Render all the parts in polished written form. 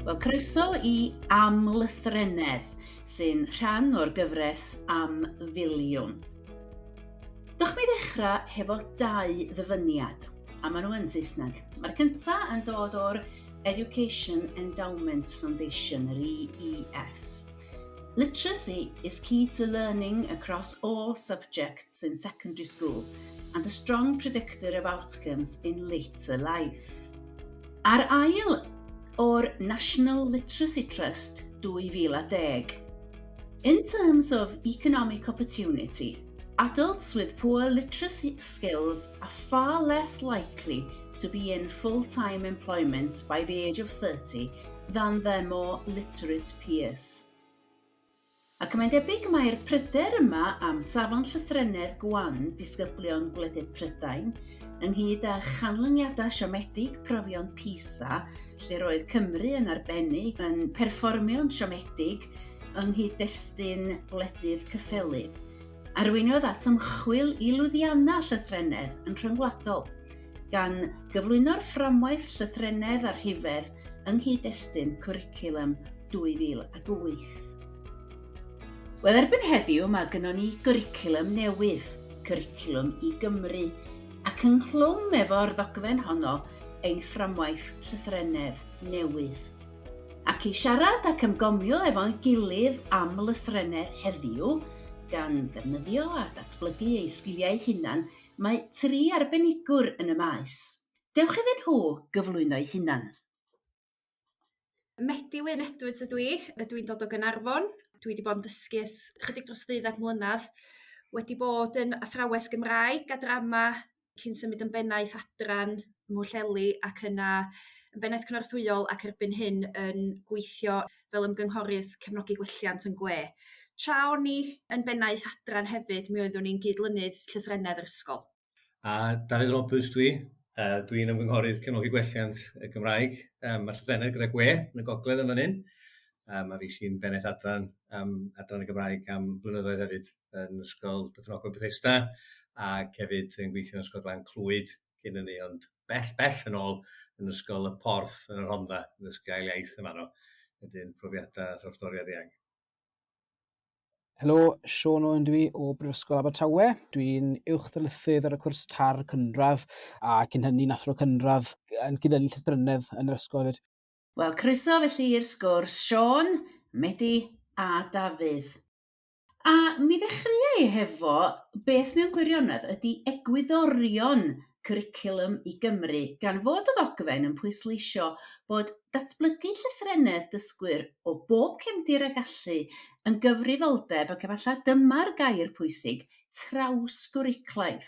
Wel, croeso i Am Lythrennedd, sy'n rhan o'r gyfres Am Filiwn. Dewch mi ddechrau hefo dau ddyfyniad, a maen nhw yn Saesneg. Mae'r cyntaf yn dod o'r Education Endowment Foundation, yr EEF. Literacy is key to learning across all subjects in secondary school and a strong predictor of outcomes in later life. A'r ail o'r National Literacy Trust 2010. In terms of economic opportunity, adults with poor literacy skills are far less likely to be in full-time employment by the age of 30 than their more literate peers. Ac mae'n debyg mai'r pryder yma am safon llythrennedd gwan disgyblion gwledydd Prydain, ynghyd â chanlyniadau siomedig profion PISA, lle roedd Cymru yn arbennig yn perfformio'n siomedig yng nghyd-destun gwledydd cyffelyb, arweiniodd at ymchwil i lwyddiannau llythrennedd yn rhyngwladol, gan gyflwyno'r fframwaith llythrennedd a rhifedd yng nghyd-destun Cwricwlwm 2008. Wel, erbyn heddiw mae gynnon ni gwricwlwm newydd, Cwricwlwm i Gymru, ac ynghlwm efo'r ddogfen honno ein fframwaith llythrennedd newydd. Ac i siarad ac ymgomio efo'n gilydd am lythrennedd heddiw, gan ddefnyddio a datblygu eu sgiliau hunan, mae tri arbenigwr yn y maes. Dewch iddyn nhw gyflwyno'u hunan. Medi Wyn Edwards ydw i, rydw i'n dod o Gaernarfon. Dwi 'di bod yn dysgu ers chydig dros ddeuddag mlynadd. Wedi bod yn athrawes Gymraeg a drama cyn symud yn bennaeth adran ym Mhwllheli ac yna yn bennaeth cynorthwyol ac erbyn hyn yn gweithio fel ymgynghorydd cefnogi gwelliant yn GWE. Tra o'n i yn bennaeth adran hefyd mi oeddwn i'n gydlynydd llythrennedd yr ysgol. A Dafydd Roberts dwi. Dwi'n ymgynghorydd cefnogi gwelliant y Gymraeg a llythrennedd gyda GWE yn y gogledd yn fan hyn. A fi sy'n bennaeth adran am adran y Gymraeg am blynyddoedd hefyd yn Ysgol Dyffryn Ogwen Bethesda ac hefyd yn gweithio yn Ysgol Glan Clwyd cyn hynny, ond bell, bell yn ôl yn Ysgol y Porth yn y Rhondda, yn dysgu ail iaith yn fanno. Wedyn profiadau a thrawstoriad eang. Helo, Siôn Owen dwi o Brifysgol Abertawe. Dwi'n uwch ddarlithydd ar y cwrs TAR cynradd a cyn hynny'n athro cynradd yn cydlynu llythrennedd yn yr ysgol hefyd. Wel, croeso felly i'r sgwrs, Siôn, Medi a Dafydd. A mi ddechreuai hefo beth mewn gwirionedd ydy egwyddorion Cwricwlwm i Gymru, gan fod y ddogfen yn pwysleisio bod datblygu llythrennedd dysgwyr o bob cefndir a gallu yn gyfrifoldeb, ac efallai dyma'r gair pwysig, trawsgwricwlaidd.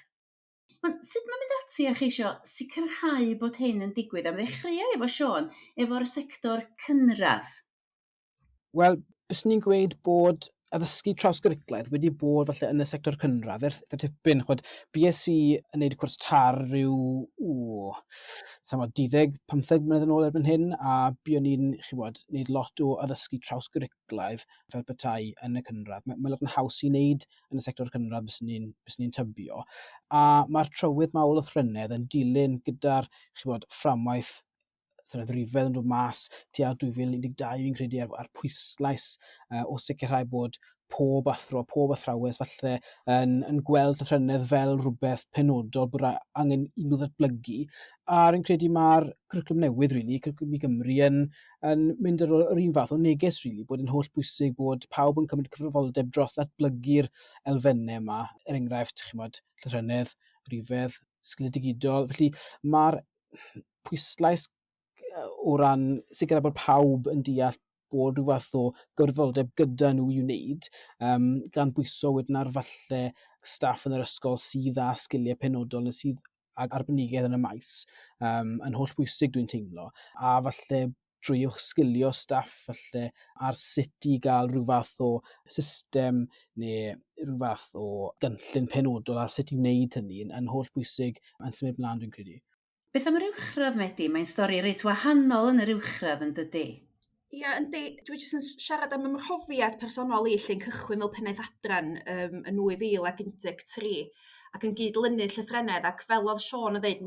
Ond sut mae mynd ati a cheisio sicrhau bod hyn yn digwydd? A mi ddechreuai efo Siôn, efo'r sector cynradd. Wel, byswn i'n gweud bod addysgu trawsgwricwlaidd wedi bod falle yn y sector cynradd ers eitha tipyn. Ch'mod, bues i yn neud y cwrs TAR ryw, ww, sa i'n gwbod, 12, 15 mlynedd yn ôl erbyn hyn, a buon ni'n, chi'n gwbod, neud lot o addysgu trawsgwricwlaidd fel petai yn y cynradd. Mae, mae lot yn haws i wneud yn y sector cynradd, byswn i'n byswn i'n tybio. A mae'r trywydd 'ma o lythrennedd yn dilyn gyda'r, chi'n gwbod, fframwaith rhifedd yn dod mas tua 2012 fi'n credu a'r, a'r pwyslais o sicrhau bod pob athro, pob athrawes falle yn, yn gweld llythrennedd fel rhywbeth penodol bod angen i nhw ddatblygu. A rwy'n credu mae'r cwricwlwm newydd, really, cwricwlwm i Gymru, yn, yn mynd ar ôl yr un fath o neges, really, bod yn holl bwysig bod pawb yn cymryd cyfrifoldeb dros ddatblygu'r elfennau yma, er enghraifft, chimod, llythrennedd, rhifedd, sgiliau digidol. Felly mae'r pwyslais o ran sicrhau bod pawb yn deall bod rhyw fath o gyfrifoldeb gyda nhw i'w wneud, um, gan bwyso wedyn ar falle staff yn yr ysgol sydd â sgiliau penodol neu sydd ag arbenigedd yn y maes, um, yn holl bwysig dwi'n teimlo, a falle drwy uwchsgilio staff falle ar sut i gael rhyw fath o system neu rhyw fath o gynllun penodol ar sut i wneud hynny yn, yn holl bwysig yn symud mlaen dwi'n credu. Beth am yr uwchradd, Medi? Mae'n stori reit wahanol yn yr uwchradd yn dydy? Ia, yndi. Dwi jyst yn siarad am 'y mhrofiad personol i lle'n cychwyn fel pennaeth adran yn 2013 ac yn gydlynydd llythrennedd, ac fel odd Siôn yn ddeud,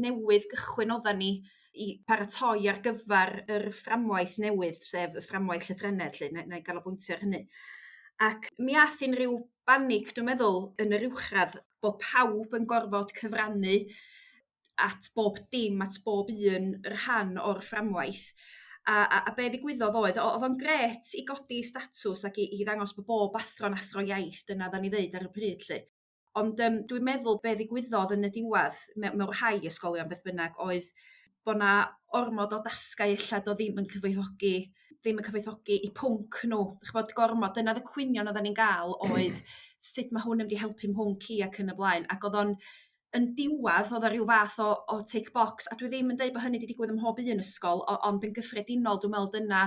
newydd gychwyn oddan ni i paratoi ar gyfar yr fframwaith newydd, sef y fframwaith llythrennedd 'lly, 'nai ganolbwyntio ar hynny. Ac mi ath unrhyw banig, dwi'n meddwl, yn yr uwchradd, bod pawb yn gorfod cyfrannu at bob dim, at bob un rhan o'r fframwaith. A be ddigwyddodd oedd o'n grêt i godi statws ac i ddangos bod bob athro'n athro iaith, dyna oddan ni ddeud ar y pryd 'lly. Ond dwi'n meddwl be ddigwyddodd yn y diwedd mewn rhai ysgolion beth bynnag oedd bo' 'na ormod o dasgau ella do ddim yn cyfoethogi 'u pwnc nhw, ch'bod, gormod. Dyna o'dd y cwynion oddan ni'n ga'l oedd sut ma' hwn yn mynd i helpu mhwnc i ac yn y blaen, ac o'dd o'n yn diwadd o'dd o ryw fath o tick box, a dwi ddim yn deud bo' hynny 'di digwydd ym mhob un ysgol, ond yn gyffredinol dwi'n meddwl dyna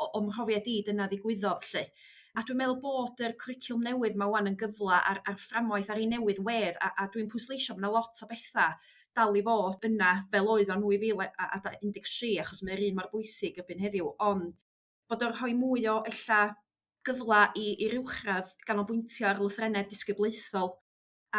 o'm mhrofiad i, dyna ddigwyddodd 'lly. A dwi'n meddwl bod yr cwricwlwm newydd 'ma 'wan yn gyfla a'r fframwaith ar ei newydd wedd, a dwi'n pwysleisio bo' 'na lot o betha dal i fod yna fel oedd o'n 2013, achos mae'r un mor bwysig erbyn heddiw, ond bod o'n rhoi mwy o ella gyfla i'r uwchradd ganolbwyntio ar lythrennedd disgyblaethol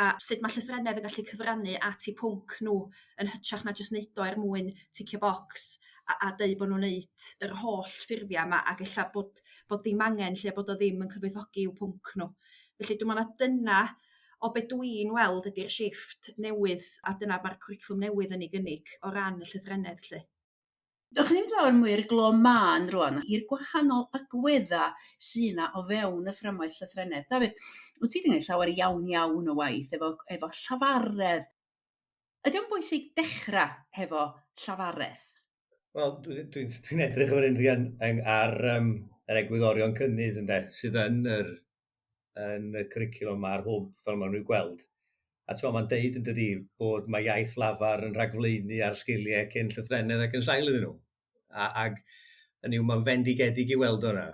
a sut mae llythrennedd yn gallu cyfrannu at 'u pwnc nhw, yn hytrach na jyst neud o er mwyn ticio bocs a deud bo' nhw'n neud yr holl ffurfia' 'ma, ac ella bod ddim angen lle bod o ddim yn cyfoethogi i'w pwnc nhw. Felly dwi'n me'wl na dyna o be dwi'n weld ydi'r shifft newydd, a dyna ma'r cwricwlwm newydd yn ei gynnig o ran y llythrennedd 'lly. Dewch ni fynd lawr mwy i'r glo mân rwan, i'r gwahanol agwedda sydd 'na o fewn y fframwaith llythrennedd. Dafydd, wyt ti wedi gwneud llawer iawn iawn o waith efo llafaredd. Ydy o'n bwysig dechrau hefo llafaredd? Wel, dwi'n edrych efo'r un ar yr egwyddorion cynnydd, ynde, sydd yn y cwricwlwm a'r hwb fel maen nhw'n gweld. A t'mo, mae'n deud yn dydi bod mae iaith lafar yn rhagflaenu ar sgiliau cyn llythrennedd ac yn sail iddyn nhw. Ac hynny yw, mae'n fendigedig i weld o'na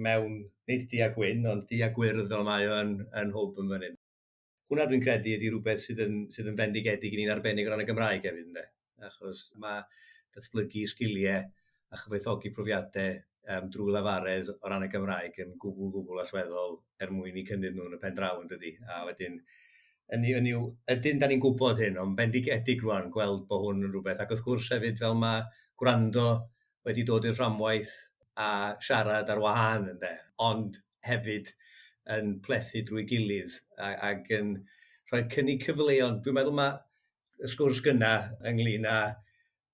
mewn, nid du a gwyn, ond du a gwyrdd fel mae o yn hwb yn fan hyn. Hwnna dwi'n credu ydy rhywbeth sydd yn fendigedig i ni'n arbennig o ran y Gymraeg hefyd, ynde? Achos mae datblygu sgiliau a chyfoethogi profiadau drwy lafaredd o ran y Gymraeg yn gwbl allweddol er mwyn i cynnydd nhw yn y pen draw, yn dydi? A wedyn, hynny yw, ydyn, da ni'n gwybod hyn, ond bendigedig rwan gweld bod hwn yn rhywbeth. Ac wrth gwrs hefyd, fel mae gwrando wedi dod i'r fframwaith a siarad ar wahân, ynde, ond hefyd yn plethu drwy gilydd ac yn rhoi cynnig cyfleon. Dwi'n meddwl mae y sgwrs gynna ynglyn â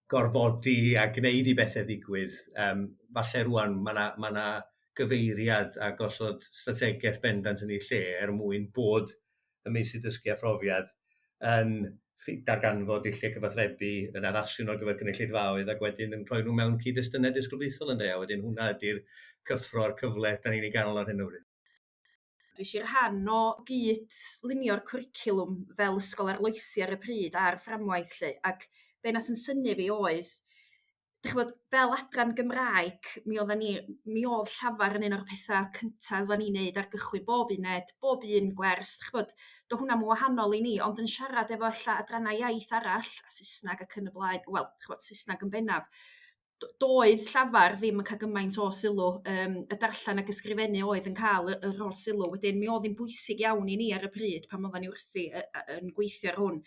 gorfodi a gwneud i bethau ddigwydd, falle rwan mae 'na gyfeiriad a gosod strategaeth bendant yn ei lle er mwyn bod y meysydd dysgu a phrofiad yn darganfod dulliau cyfathrebu, yn addasu nhw ar gyfer cynulleidfaoedd, ac wedyn yn rhoi nhw mewn cyd-destunau disgyblaethol, ynde, a wedyn hwnna ydy'r cyffro a'r cyfle da ni'n ei ganol ar hyn o bryd. Dwi eisiau rhan o gyd-lunio'r cwricwlwm fel ysgol arloesi ar y pryd a'r fframwaith 'lly, ac be nath yn synnu fi oedd, dych ch'bod, fel adran Gymraeg, mi oedd llafar yn un o'r pethau cyntaf oeddan ni'n neud ar gychwyn bob uned, bob un gwers, dych ch'bod, do hwnna'm yn wahanol i ni, ond yn siarad efo ella adrannau iaith arall, a Saesneg ac yn y blaen, wel, dych ch'bod, Saesneg yn bennaf, doedd llafar ddim yn cael gymaint o sylw, y darllen ac ysgrifennu oedd yn cael yr holl sylw. Wedyn mi oedd hi'n bwysig iawn i ni ar y pryd pan oeddan ni wrthi yn gweithio ar hwn,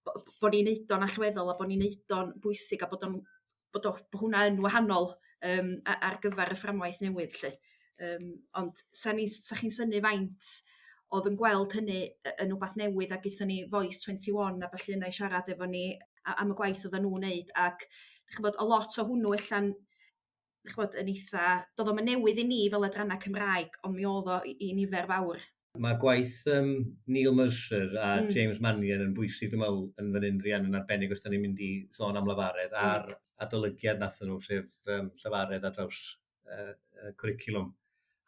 bod ni'n neud o'n allweddol a bod ni'n neud o'n bwysig a bod hwnna yn wahanol ar gyfer y fframwaith newydd 'lly. Ond sa chi'n synnu faint oedd yn gweld hynny yn wbath newydd, ac aethon ni Voice 21 a ballu yna i siarad efo ni am y gwaith oedden nhw'n neud, ac ch'bod, o lot o hwnnw ella'n, ch'bod, yn eitha, doedd o'm yn newydd i ni fel adrannau Cymraeg, ond mi oedd o i nifer fawr. Mae gwaith Neil Mercer a James Mannion yn bwysig, dwi'n meddwl, yn fan hyn, Rhian, yn arbennig os da ni'n mynd i sôn am lafaredd, a'r adolygiad nathon nhw, sef llafaredd ar draws y cwricwlwm.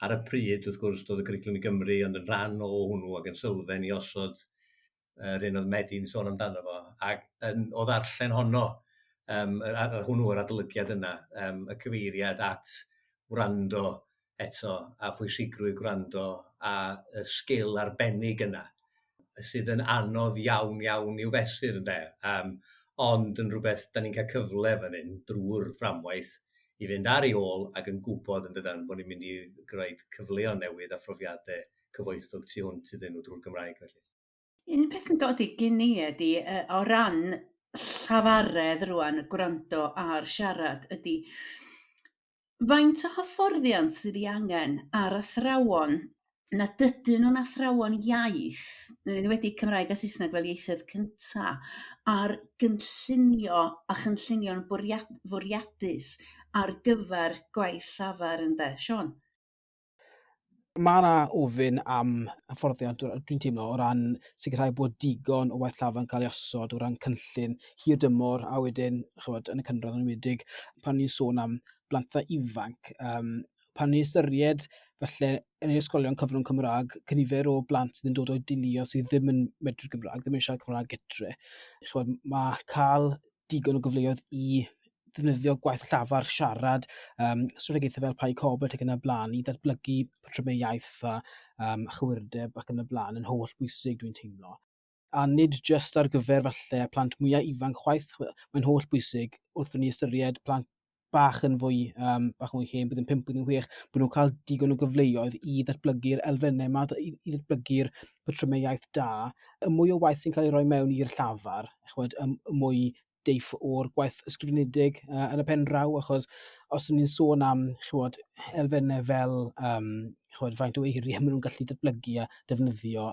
Ar y pryd, wrth gwrs, doedd y cwricwlwm i Gymru, ond yn rhan o hwnnw ac yn sylfaen i osod yr un oedd Medi'n sôn amdano fo, ac o ddarllen honno, hwnnw, yr adolygiad yna, y cyfeiriad at wrando eto, a phwysigrwydd gwrando, a y sgil arbennig yna, sydd yn anodd iawn iawn i'w fesur, ynde, ond yn rhywbeth da ni'n cael cyfle fan hyn drwy'r fframwaith i fynd ar ei ôl ac yn gwybod yn dydan bod ni'n mynd i greu cyfleoedd newydd a phrofiadau cyfoethog tu hwnt iddyn nhw drwy'r Gymraeg felly. Un peth yn dod i gyn i ydy o ran llafaredd rwan, gwrando a'r siarad ydy faint o hyfforddiant sydd ei angen ar athrawon na dydyn nhw'n athrawon iaith, yn enwedig Cymraeg a Saesneg fel ieithoedd cynta, ar gynllunio a chynllunio'n fwriadus ar gyfer gwaith llafar ynde? Siôn? Mae yna ofyn am hyfforddiant, dwi'n teimlo, o ran sicrhau bod digon o waith llafar yn cael ei osod o ran cynllun hir dymor a wedyn, chymod, yn y cynradd yn enwedig, pan ni'n sôn am blant dda ifanc, pan ni'n ystyried falle yn yr ysgolion cyfrwng Cymraeg, cynifer o blant sydd yn dod o deuluoedd sydd ddim yn medru'r Gymraeg, ddim yn siarad Cymraeg gytre. Chymod, mae cael digon o gyfleoedd i ddefnyddio gwaith llafar, siarad, strategaethau fel Pai Corbett ac yn y blaen i ddatblygu patrymau iaith a chywirdeb ac yn y blaen yn holl bwysig dwi'n teimlo. A nid jyst ar gyfer falle plant mwyaf ifanc chwaith, mae'n holl bwysig wrth i ni ystyried plant bach yn fwy, bach yn fwy hen, blwyddyn 5, blwyddyn 6, bod nhw'n cael digon o gyfleoedd i ddatblygu'r elfennau yma, i ddatblygu'r patrymau iaith da. Y mwy o waith sy'n cael ei roi mewn i'r llafar, ch'mod, y mwy deiff o'r gwaith ysgrifenedig yn y pen draw, achos os ydyn ni'n sôn am, ch'mod, elfennau fel, ch'mod, faint o eiriau maen nhw'n gallu datblygu a defnyddio,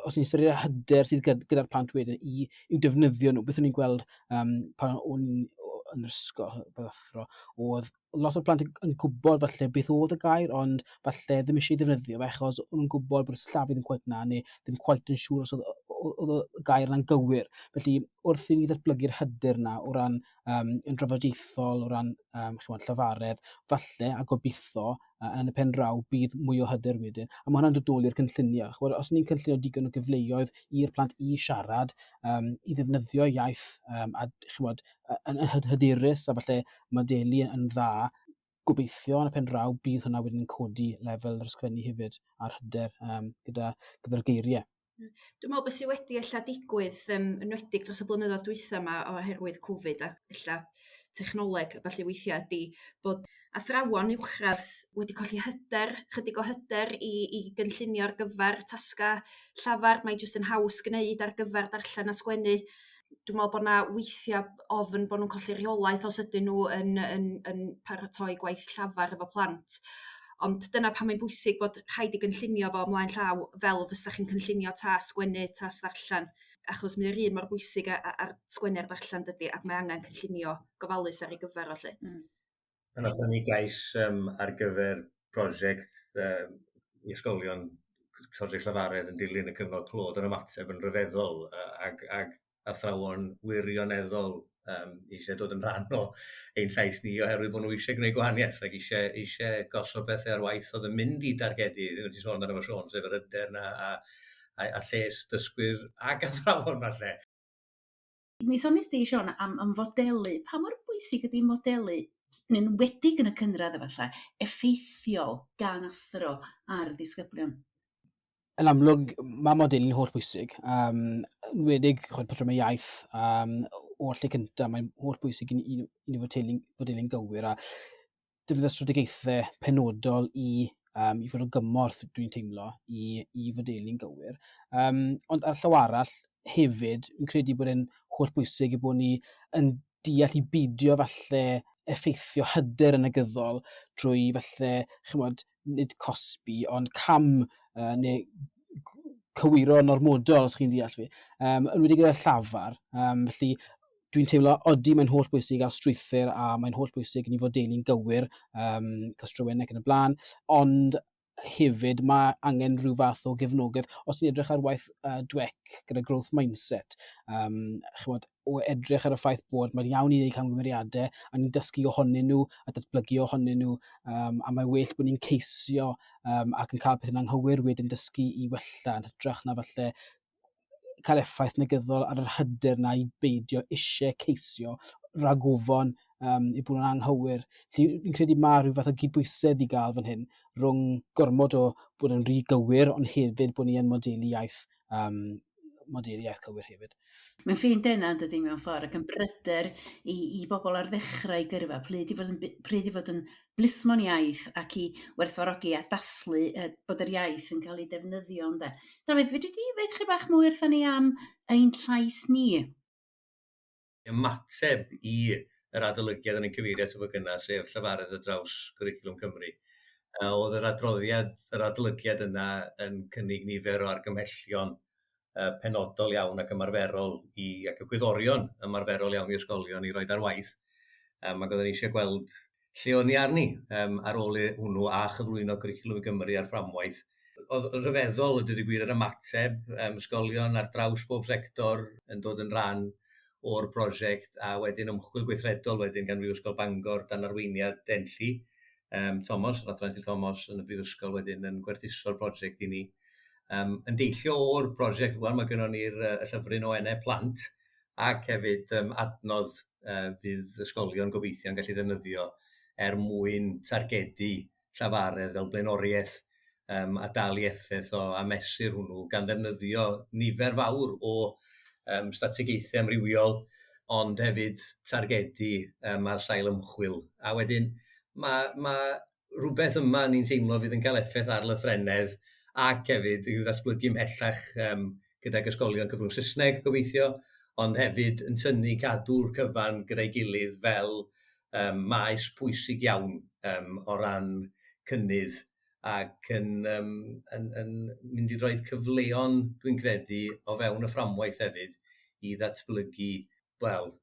os ni'n ystyried y hyder sydd gyda'r plant wedyn i'w defnyddio nhw, beth o'n i'n gweld pan o'n i'n yn yr ysgol fel athro, oedd lot o'r plant yn gwybod falle beth oedd y gair, ond falle ddim eisiau ei ddefnyddio fe, achos o'n nhw'n gwybod bod y sillafu ddim cweit 'na, neu ddim cweit yn siŵr os oedd y gair yna'n gywir. Felly, wrth i ni ddatblygu'r hyder 'na o ran yn drafodaethol, o ran chimod, llafaredd, falle a gobeithio yn y pen draw bydd mwy o hyder wedyn. A mae hwnna'n dod nôl i'r cynllunio. Chimod, os ni'n cynllunio digon o gyfleoedd i'r plant i siarad, i ddefnyddio iaith a chimod, yn hyderus a falle modelu yn dda, gobeithio yn y pen draw bydd hwnna wedyn yn codi lefel yr ysgrifennu hefyd a'r hyder gyda'r geiriau. Dwi'n meddwl beth sydd wedi ella digwydd, yn enwedig dros y blynyddoedd dwytha 'ma oherwydd Covid a ella technoleg a ballu weithiau ydy bod athrawon uwchradd wedi colli hyder, chydig o hyder i gynllunio ar gyfer tasga llafar. Mae jyst yn haws gneud ar gyfer darllen a sgwennu. Dwi'n meddwl bod 'na weithiau ofn bod nhw'n colli rheolaeth os ydyn nhw yn paratoi gwaith llafar efo plant. Ond dyna pam mae'n bwysig bod rhaid i gynllunio fo ymlaen llaw fel fysa chi'n cynllunio tasg sgwennu, tasg ddarllen, achos mae o'r un mor bwysig ar sgwennu a'r darllen dydy, ac mae angen cynllunio gofalus ar ei gyfer o 'lly. Pan wnaethon ni gais ar gyfer prosiect i ysgolion, prosiect llafaredd yn dilyn y cyfnod clo, oedd yr ymateb yn rhyfeddol ag athrawon wirioneddol eisiau dod yn rhan o ein llais ni oherwydd bod nhw eisiau gwneud gwahaniaeth ac eisiau gosod pethau ar waith oedd yn mynd i dargedu, ti'n sôn amdano fo Siôn, sef yr hyder 'na a lles dysgwyr ac athrawon falle. Mi sonies di, Siôn, am fodelu. Pa mor bwysig ydy modelu, yn enwedig yn y cynradd efallai, effeithiol gan athro ar ddisgyblion? Yn amlwg, mae modelu'n holl bwysig. Yn enwedig, ch'mod, patrymau iaith, o'r lle cyntaf, mae'n holl bwysig i ni fodelu'n gywir a defnyddio strategaethau penodol i fod o gymorth, dwi'n teimlo, i fodelu'n gywir. Ond ar llaw arall, hefyd, fi'n credu bod e'n holl bwysig i bod ni yn deall i beidio falle effeithio hyder yn negyddol drwy falle, chimod, nid cosbi, ond cam neu cywiro yn ormodol, os chi'n deall fi. Yn enwedig gyda'r llafar. Felly dwi'n teimlo, odi, mae'n holl bwysig gael strwythur a mae'n holl bwysig i ni fodelu'n gywir, cystrawennau ac yn y blaen, ond hefyd mae angen rhyw fath o gefnogaeth. Os ni'n edrych ar waith Dweck gyda growth mindset, chimod, o edrych ar y ffaith bod mae'n iawn i wneud camgymeriadau a ni'n dysgu ohonyn nhw a datblygu ohonyn nhw, a mae well bod ni'n ceisio ac yn cael pethau'n anghywir wedyn dysgu i wella yn hytrach na falle cael effaith negyddol ar yr hyder na i beidio eisiau ceisio rhag ofon i bod yn anghywir. Felly fi'n credu mae rhyw fath o gydbwysedd i gael fan hyn rhwng gormod o bod yn rhy gywir, ond hefyd bod ni yn modelu iaith modelu iaith cywir hefyd. Mae'n ffein dyna yn dydy mewn ffordd ac yn bryder i bobl ar ddechrau gyrfa, pryd i fod yn blismon iaith ac i werthfawrogi a dathlu bod yr iaith yn cael ei defnyddio ynde. Dafydd, fedri di ddeud chydig bach mwy wrthon ni am Ein Llais Ni? Ymateb i yr adolygiad yn ein cyfeirio ato fo gynna, sef Llefarydd ar draws Cwricwlwm Cymru. Oedd yr adroddiad, yr adolygiad yna yn cynnig nifer o argymhellion penodol iawn ac ymarferol ac egwyddorion ymarferol iawn i ysgolion i roed ar waith. Ac oedden ni eisiau gweld lle o'n ni arni ar ôl hwnnw a chyflwyno Cwricwlwm i Gymru a'r fframwaith. Oedd rhyfeddol, a dweud y gwir, yr ymateb ysgolion ar draws bob sector yn dod yn rhan o'r prosiect, a wedyn ymchwil gweithredol wedyn gan Brifysgol Bangor dan arweiniad Enlli Thomas, yr Athro Enlli Thomas yn y Brifysgol wedyn yn gwerthuso'r prosiect i ni. Yn deillio o'r prosiect rwan, mae gennon ni'r y llyfryn o enau plant ac hefyd adnodd fydd ysgolion gobeithio yn gallu ddefnyddio er mwyn targedu llafaredd fel blaenoriaeth a dal i effaith o a mesur hwnnw gan ddefnyddio nifer fawr o strategaethau amrywiol, ond hefyd targedu ar sail ymchwil. A wedyn mae rhywbeth yma ni'n teimlo fydd yn cael effaith ar lythrennedd ac hefyd i'w ddatblygu ymhellach gydag ysgolion cyfrwng Saesneg gobeithio, ond hefyd yn tynnu cadw'r cyfan gyda'i gilydd fel maes pwysig iawn o ran cynnydd ac yn mynd i roi cyfleon, dwi'n credu, o fewn y fframwaith hefyd i ddatblygu, wel,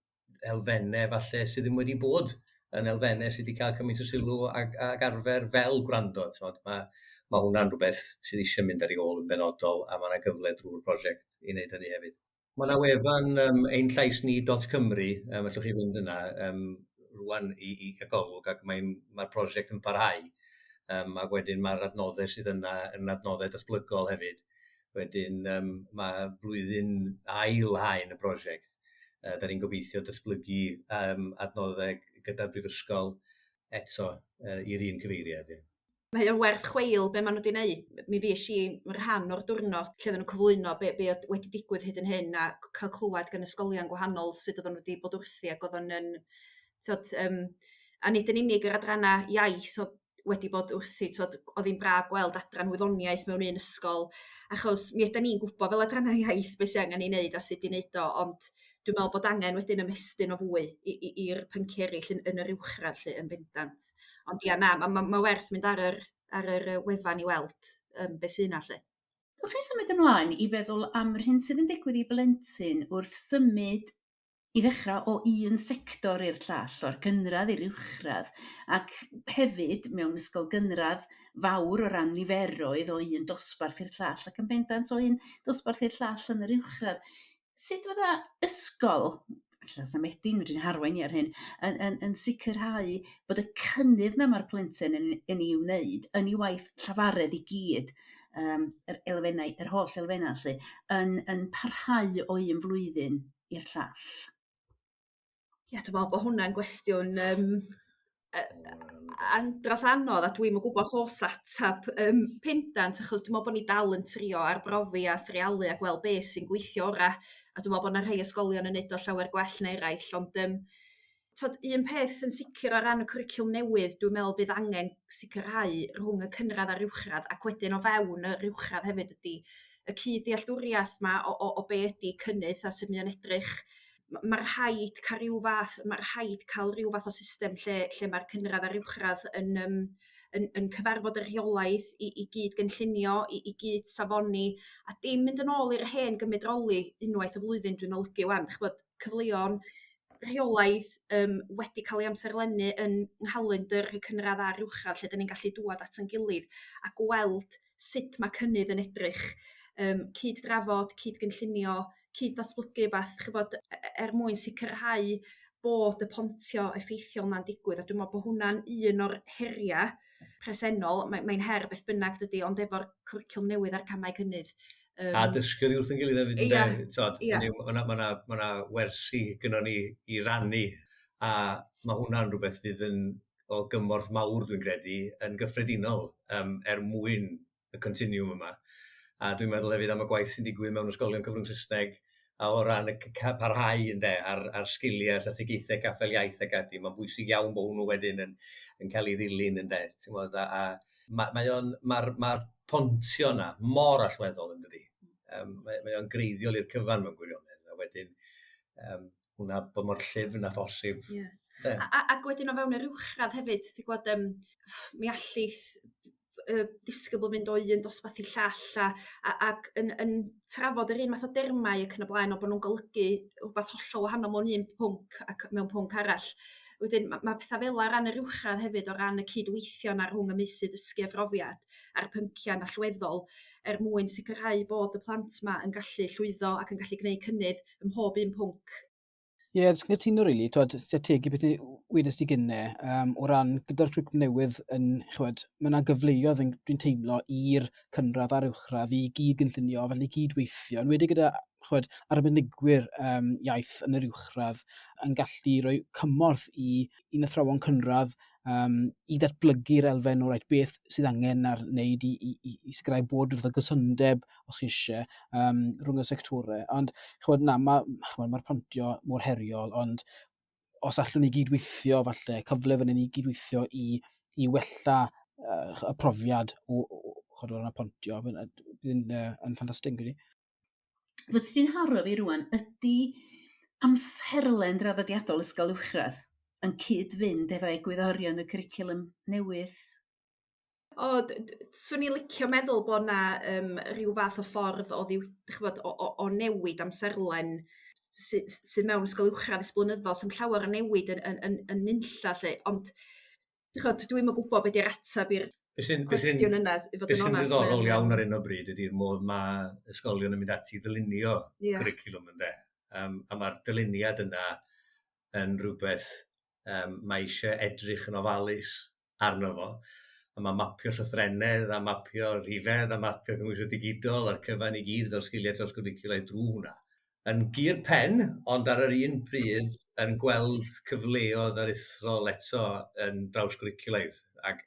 elfennau falle sydd ddim wedi bod yn elfennau sydd wedi cael cymaint o sylw ag arfer fel gwrando. Mae hwnna'n rhywbeth sydd eisiau mynd ar ei ôl yn benodol, a mae yna gyfle drwy'r prosiect i wneud hynny hefyd. Mae yna wefan einllaisni.cymru, allwch chi fynd yna rwan i cael golwg, ac mae'r prosiect yn parhau. Ac wedyn mae'r adnoddau sydd yna yn adnoddau datblygol hefyd. Wedyn mae blwyddyn ail haen y prosiect. Da ni'n gobeithio datblygu adnoddau gyda'r brifysgol eto i'r un cyfeiriad. Mae o'n werth chweil be maen nhw wedi wneud. Mi fues i rhan o'r diwrnod lle oedden nhw'n cyflwyno be oedd wedi digwydd hyd yn hyn a cael clywed gan ysgolion gwahanol sut oedden nhw wedi bod wrthi ac oedd o'n a nid yn unig yr adrannau iaith oedd wedi bod wrthi, oedd hi'n braf gweld adran wyddoniaeth mewn un ysgol, achos mi ydan ni'n gwybod fel adrannau iaith beth sy'n angen ei wneud a sut i wneud o, ond dwi'n meddwl bod angen wedyn ymestyn o fwy i'r pynciau eraill yn yr uwchradd lle yn bendant. Ond ia na, mae werth mynd ar yr wefan i weld beth sy'n yna lle. Dewch chi symud ymlaen i feddwl am yr hyn sydd yn digwydd i blentyn wrth symud i ddechrau o un sector i'r llall, o'r gynradd i'r uwchradd, ac hefyd mewn ysgol gynradd fawr o ran niferoedd o un dosbarth i'r llall, ac yn bendant o un dosbarth i'r llall yn yr uwchradd. Sut fydda ysgol, ella sa Medi'n medru'n harwain i ar hyn, yn sicrhau bod y cynnydd na mae'r plentyn yn ei wneud, yn ei waith llafaredd i gyd, yr elfennau, yr holl elfennau lle, yn parhau o un flwyddyn i'r llall? Ia, dwi'n meddwl bod hwnna'n gwestiwn andros anodd, a dwi'm yn gwybod os oes atab pendant, achos dwi'n meddwl bod ni dal yn trio arbrofi a threialu a gweld beth sy'n gweithio ora, a dwi'n meddwl bod yna rhai ysgolion yn neud o llawer gwell na eraill, ond un peth yn sicr o ran y cwricwlwm newydd, dwi'n meddwl bydd angen sicrhau rhwng y cynradd a'r uwchradd, ac wedyn o fewn yr uwchradd hefyd ydy y cyd-ddealltwriaeth 'ma o be ydy cynnydd a sut mae o'n edrych. Mae rhaid cael rhyw fath, mae rhaid cael rhyw fath o system lle mae'r cynradd a'r uwchradd yn cyfarfod y rheolaidd i gyd gynllunio, i gyd safoni, a dim mynd yn ôl i'r hen gymedroli unwaith y flwyddyn dwi'n olygu wan, ch'bod, cyfleon rheolaidd wedi cael ei amserlennu yn nghalendr y cynradd a'r uwchradd, lle 'dan ni'n gallu dŵad at ein gilydd a gweld sut mae cynnydd yn edrych, cyd-drafod, cyd-gynllunio, cyd-ddatblygu beth, ch'bod, er mwyn sicrhau bod y pontio effeithiol na'n digwydd, a dwi'n meddwl bod hwnna'n un o'r heriau presennol. Mae'n her beth bynnag dydy, ond efo'r cwricwlwm newydd a'r camau cynnydd. A dysgu oddi wrth ein gilydd hefyd, ynde? Mae yna wersi gynnon ni i rannu, a mae hwnna'n rhywbeth fydd yn o gymorth mawr, dwi'n credu, yn gyffredinol, er mwyn y continuum yma. A dwi'n meddwl hefyd am y gwaith sy'n digwydd mewn ysgolion cyfrwng Saesneg a o ran y parhau ynde, a'r sgiliau, strategaethau caffael iaith ac ati, mae'n bwysig iawn bod hwnnw wedyn yn cael ei ddilyn ynde. Ti'n gwbod, a ma, mae o'n, mae'r ma pontio yna mor allweddol yn dydi. Mae o'n greiddiol i'r cyfan mewn gwirionedd, a wedyn hwnna bod mor llyfn â phosib. Yeah. Ac wedyn o fewn yr uwchradd hefyd, ti'n gwybod, mi allith disgybl fynd o un dosbarth i llall ac yn trafod yr un math o dermau ac yn y blaen, o bod nhw'n golygu rhywbeth hollol wahanol mewn un pwnc ac mewn pwnc arall. Wedyn ma' pethau fel ar ran yr uwchradd hefyd o ran y cydweithio 'na rhwng y meysydd dysgu a phrofiad a'r pynciau'n allweddol er mwyn sicrhau bod y plant 'ma yn gallu llwyddo ac yn gallu gwneud cynnydd ym mhob un pwnc. Ie, yeah, jyst cytuno rili, twod, strategu beth wedes di gynne, o ran gyda'r cwricwlwm newydd yn, ch'mod, ma' 'na gyfleoedd yn, dwi'n teimlo, i'r cynradd a'r uwchradd i gyd gynllunio, felly gydweithio, yn enwedig gyda, ch'mod, arbenigwyr iaith yn yr uwchradd yn gallu rhoi cymorth i'n athrawon cynradd i ddatblygu'r elfen o reit, beth sydd angen ar wneud i sicrhau bod rhywbeth o gysondeb, os chi eisiau, rhwng y sectorau. Ond, ch'mod, na, ch'mod, mae'r pontio mor heriol, ond os allwn ni gydweithio, falle, cyfle fan hyn i gydweithio i wella y profiad o, ch'mod, o ran y pontio, bydd yn ffantastig, credu. Fod ti'n haro fi rwan, ydy amserlen draddodiadol ysgol uwchradd yn cyd-fynd efo egwyddorion y cwricwlwm newydd? O, swn i'n licio meddwl bod 'na rhyw fath o ffordd o ddiw, ch'mod, o newid amserlen sydd mewn ysgol uwchradd ers blynyddoedd, sy'm llawer o newid yn nunlla 'lly, ond ch'mod, dwi'm yn gwybod be 'di'r ateb i'r cwestiwn yna, i fod yn onest. Beth sy'n ddiddorol iawn ar hyn o bryd ydy'r modd mae ysgolion yn mynd ati i ddylunio cwricwlwm ynde. A mae'r dyluniad yna yn rhywbeth mae eisiau edrych yn ofalus arno fo. A mae mapio llythrennedd a mapio rhifedd a mapio cymhwyso digidol a'r cyfan i gyd fel sgiliau trawsgwricwlaidd drwy hwnna yn gur pen, ond ar yr un pryd yn gweld cyfleoedd aruthrol eto yn drawsgwricwlaidd. Ac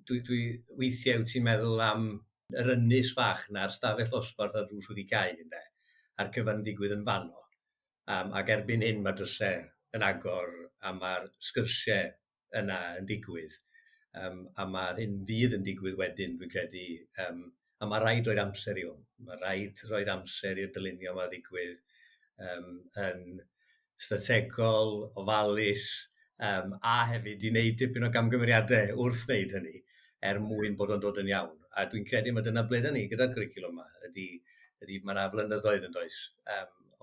dwi weithiau wyt ti'n meddwl am yr ynys fach 'na, a'r stafell ddosbarth a'r drws wedi cau ynde, a'r cyfan yn digwydd yn fanno. Ac erbyn hyn mae drysau yn agor a mae'r sgyrsiau yna yn digwydd. A mae'r hyn fydd yn digwydd wedyn, dwi'n credu, a mae rhaid roed amser i hwn. Mae rhaid roed amser i'r dylunio yma ddigwydd yn strategol, ofalus, a hefyd i wneud dipyn o gamgymeriadau wrth wneud hynny er mwyn bod o'n dod yn iawn. A dwi'n credu mae dyna ble dyn ni gyda'r cwricwlwm yma, ydy mae yna flynyddoedd yn does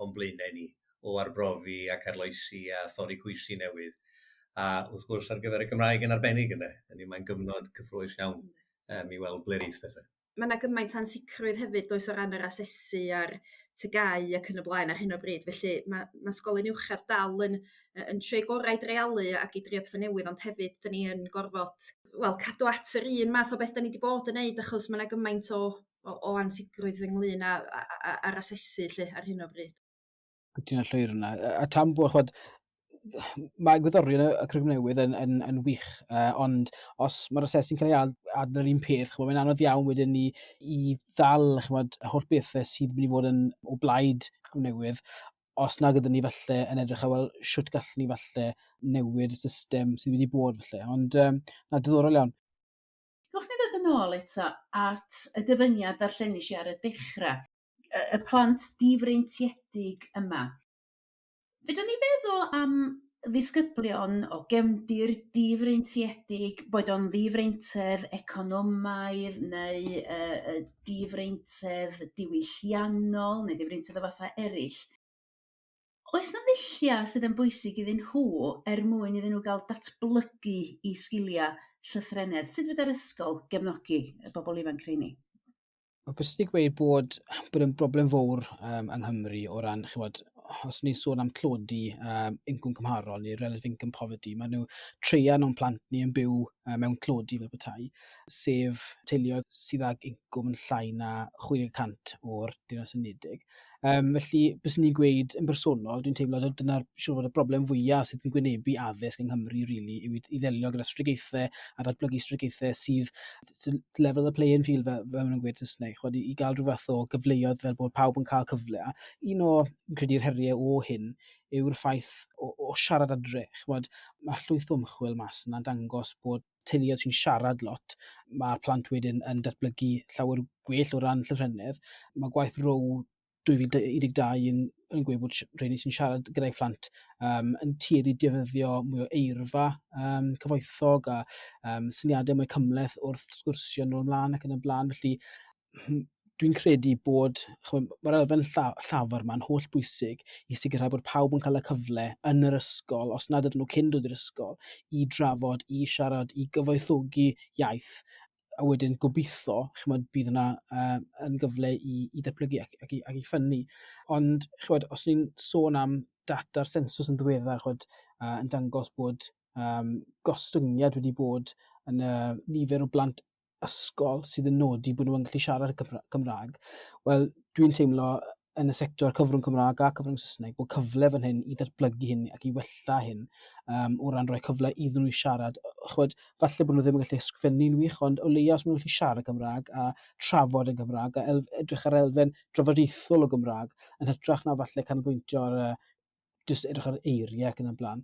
o'n blaenau ni o arbrofi ac arloesi a thorri cwysi newydd. A wrth gwrs ar gyfer y Gymraeg yn arbennig ynde. Hynny mae'n gyfnod cyffrous iawn i weld ble reith pethau. Mae yna gymaint o ansicrwydd hefyd does o ran yr asesu a'r TGAU ac yn y blaen ar hyn o bryd. Felly mae ysgolion uwchradd dal yn trio gorau i dreialu ac i drio pethau newydd, ond hefyd dyn ni yn gorfod, wel, cadw at yr un math o beth dyn ni wedi bod yn neud, achos mae yna gymaint o ansicrwydd ynglyn â'r asesu lle ar hyn o bryd. Cytuno llwyr yna. A tam bod, ch'mod, mae egwyddorion y cwricwlwm newydd yn wych, ond os mae'r asesu'n cael ei ad yr un peth, ch'mod, mae'n anodd iawn wedyn i ddal, ch'mod, y holl bethau sydd mynd i fod yn o blaid cwricwlwm newydd, os nag ydyn ni falle yn edrych ar, wel, shwt gallwn ni falle newid y system sydd wedi bod falle. Ond na, diddorol iawn. Gewch ni ddod yn ôl eto at y dyfyniad ddarllenis i ar y dechrau, y plant difreintiedig yma. Fedrwn ni feddwl am ddisgyblion o gefndir difreintiedig, boed o'n ddifreintedd economaidd neu difreintedd diwylliannol neu ddifreintedd o fathau eraill. Oes 'na ddulliau sydd yn bwysig iddyn nhw er mwyn iddyn nhw gael datblygu i sgiliau llythrennedd? Sut fedra'r ysgol gefnogi y bobl ifanc rheini? Mae bwysig gweud bod yn broblem fawr yng Nghymru o ran, ch'mod, os ni'n sôn am tlodi incwm cymharol neu relative income poverty, maen nhw treian o'n plant ni yn byw mewn tlodi fel petai, sef teuluoedd sydd ag incwm yn llai na 60% o'r Deyrnas Unedig. Felly, byswn ni'n gweud yn bersonol, dwi'n teimlo dyna'r siŵr fod y broblem fwyaf sydd yn gwynebu addysg yng Nghymru, really, yw i ddelio gyda strategaethau a ddatblygu strategaethau sydd to level the playing field, fel maen nhw'n gweud Saesneg, ch'mod, i gael rhyw fath o gyfleoedd fel bod pawb yn cael cyfle. A un o, yn credu'r heriau o hyn yw'r ffaith o siarad adre. Ch'mod, mae llwyth o ymchwil mas yna'n dangos bod teuluoedd sy'n siarad lot, mae'r plant wedyn yn datblygu llawer gwell o ran llythrennedd. Mae gwaith Row 2012 yn gweud bod rheini sy'n siarad gyda'i phlant yn tueddu defnyddio mwy o eirfa cyfoethog a syniadau mwy cymhleth wrth sgwrsio nôl ymlaen ac yn y blaen. Felly dwi'n credu bod, ch'mod, mae'r elfen llafar 'ma'n holl bwysig i sicrhau bod pawb yn cael y cyfle yn yr ysgol, os nad ydyn nhw cyn dod i'r ysgol, i drafod, i siarad, i gyfoethogi iaith, a wedyn gobeithio, ch'mod, bydd yna yn gyfle i datblygu ac i ffynnu. Ond, ch'mod, os ni'n sôn am data'r sensws yn ddiweddar, ch'mod, yn dangos bod gostyngiad wedi bod yn y nifer o blant ysgol sydd yn nodi bod nhw'n gallu siarad Cymraeg, wel, dwi'n teimlo yn y sector cyfrwng Cymraeg a cyfrwng Saesneg bod cyfle fan hyn i datblygu hyn ac i wella hyn o ran rhoi cyfle iddyn nhw i siarad. Ch'mod, falle bod nhw ddim yn gallu ysgrifennu'n wych, ond o leia os maen nhw'n gallu siarad Cymraeg a trafod yn Gymraeg a edrych ar elfen drafodaethol o Gymraeg yn hytrach na falle canolbwyntio ar jyst edrych ar eiriau ac yn y blaen,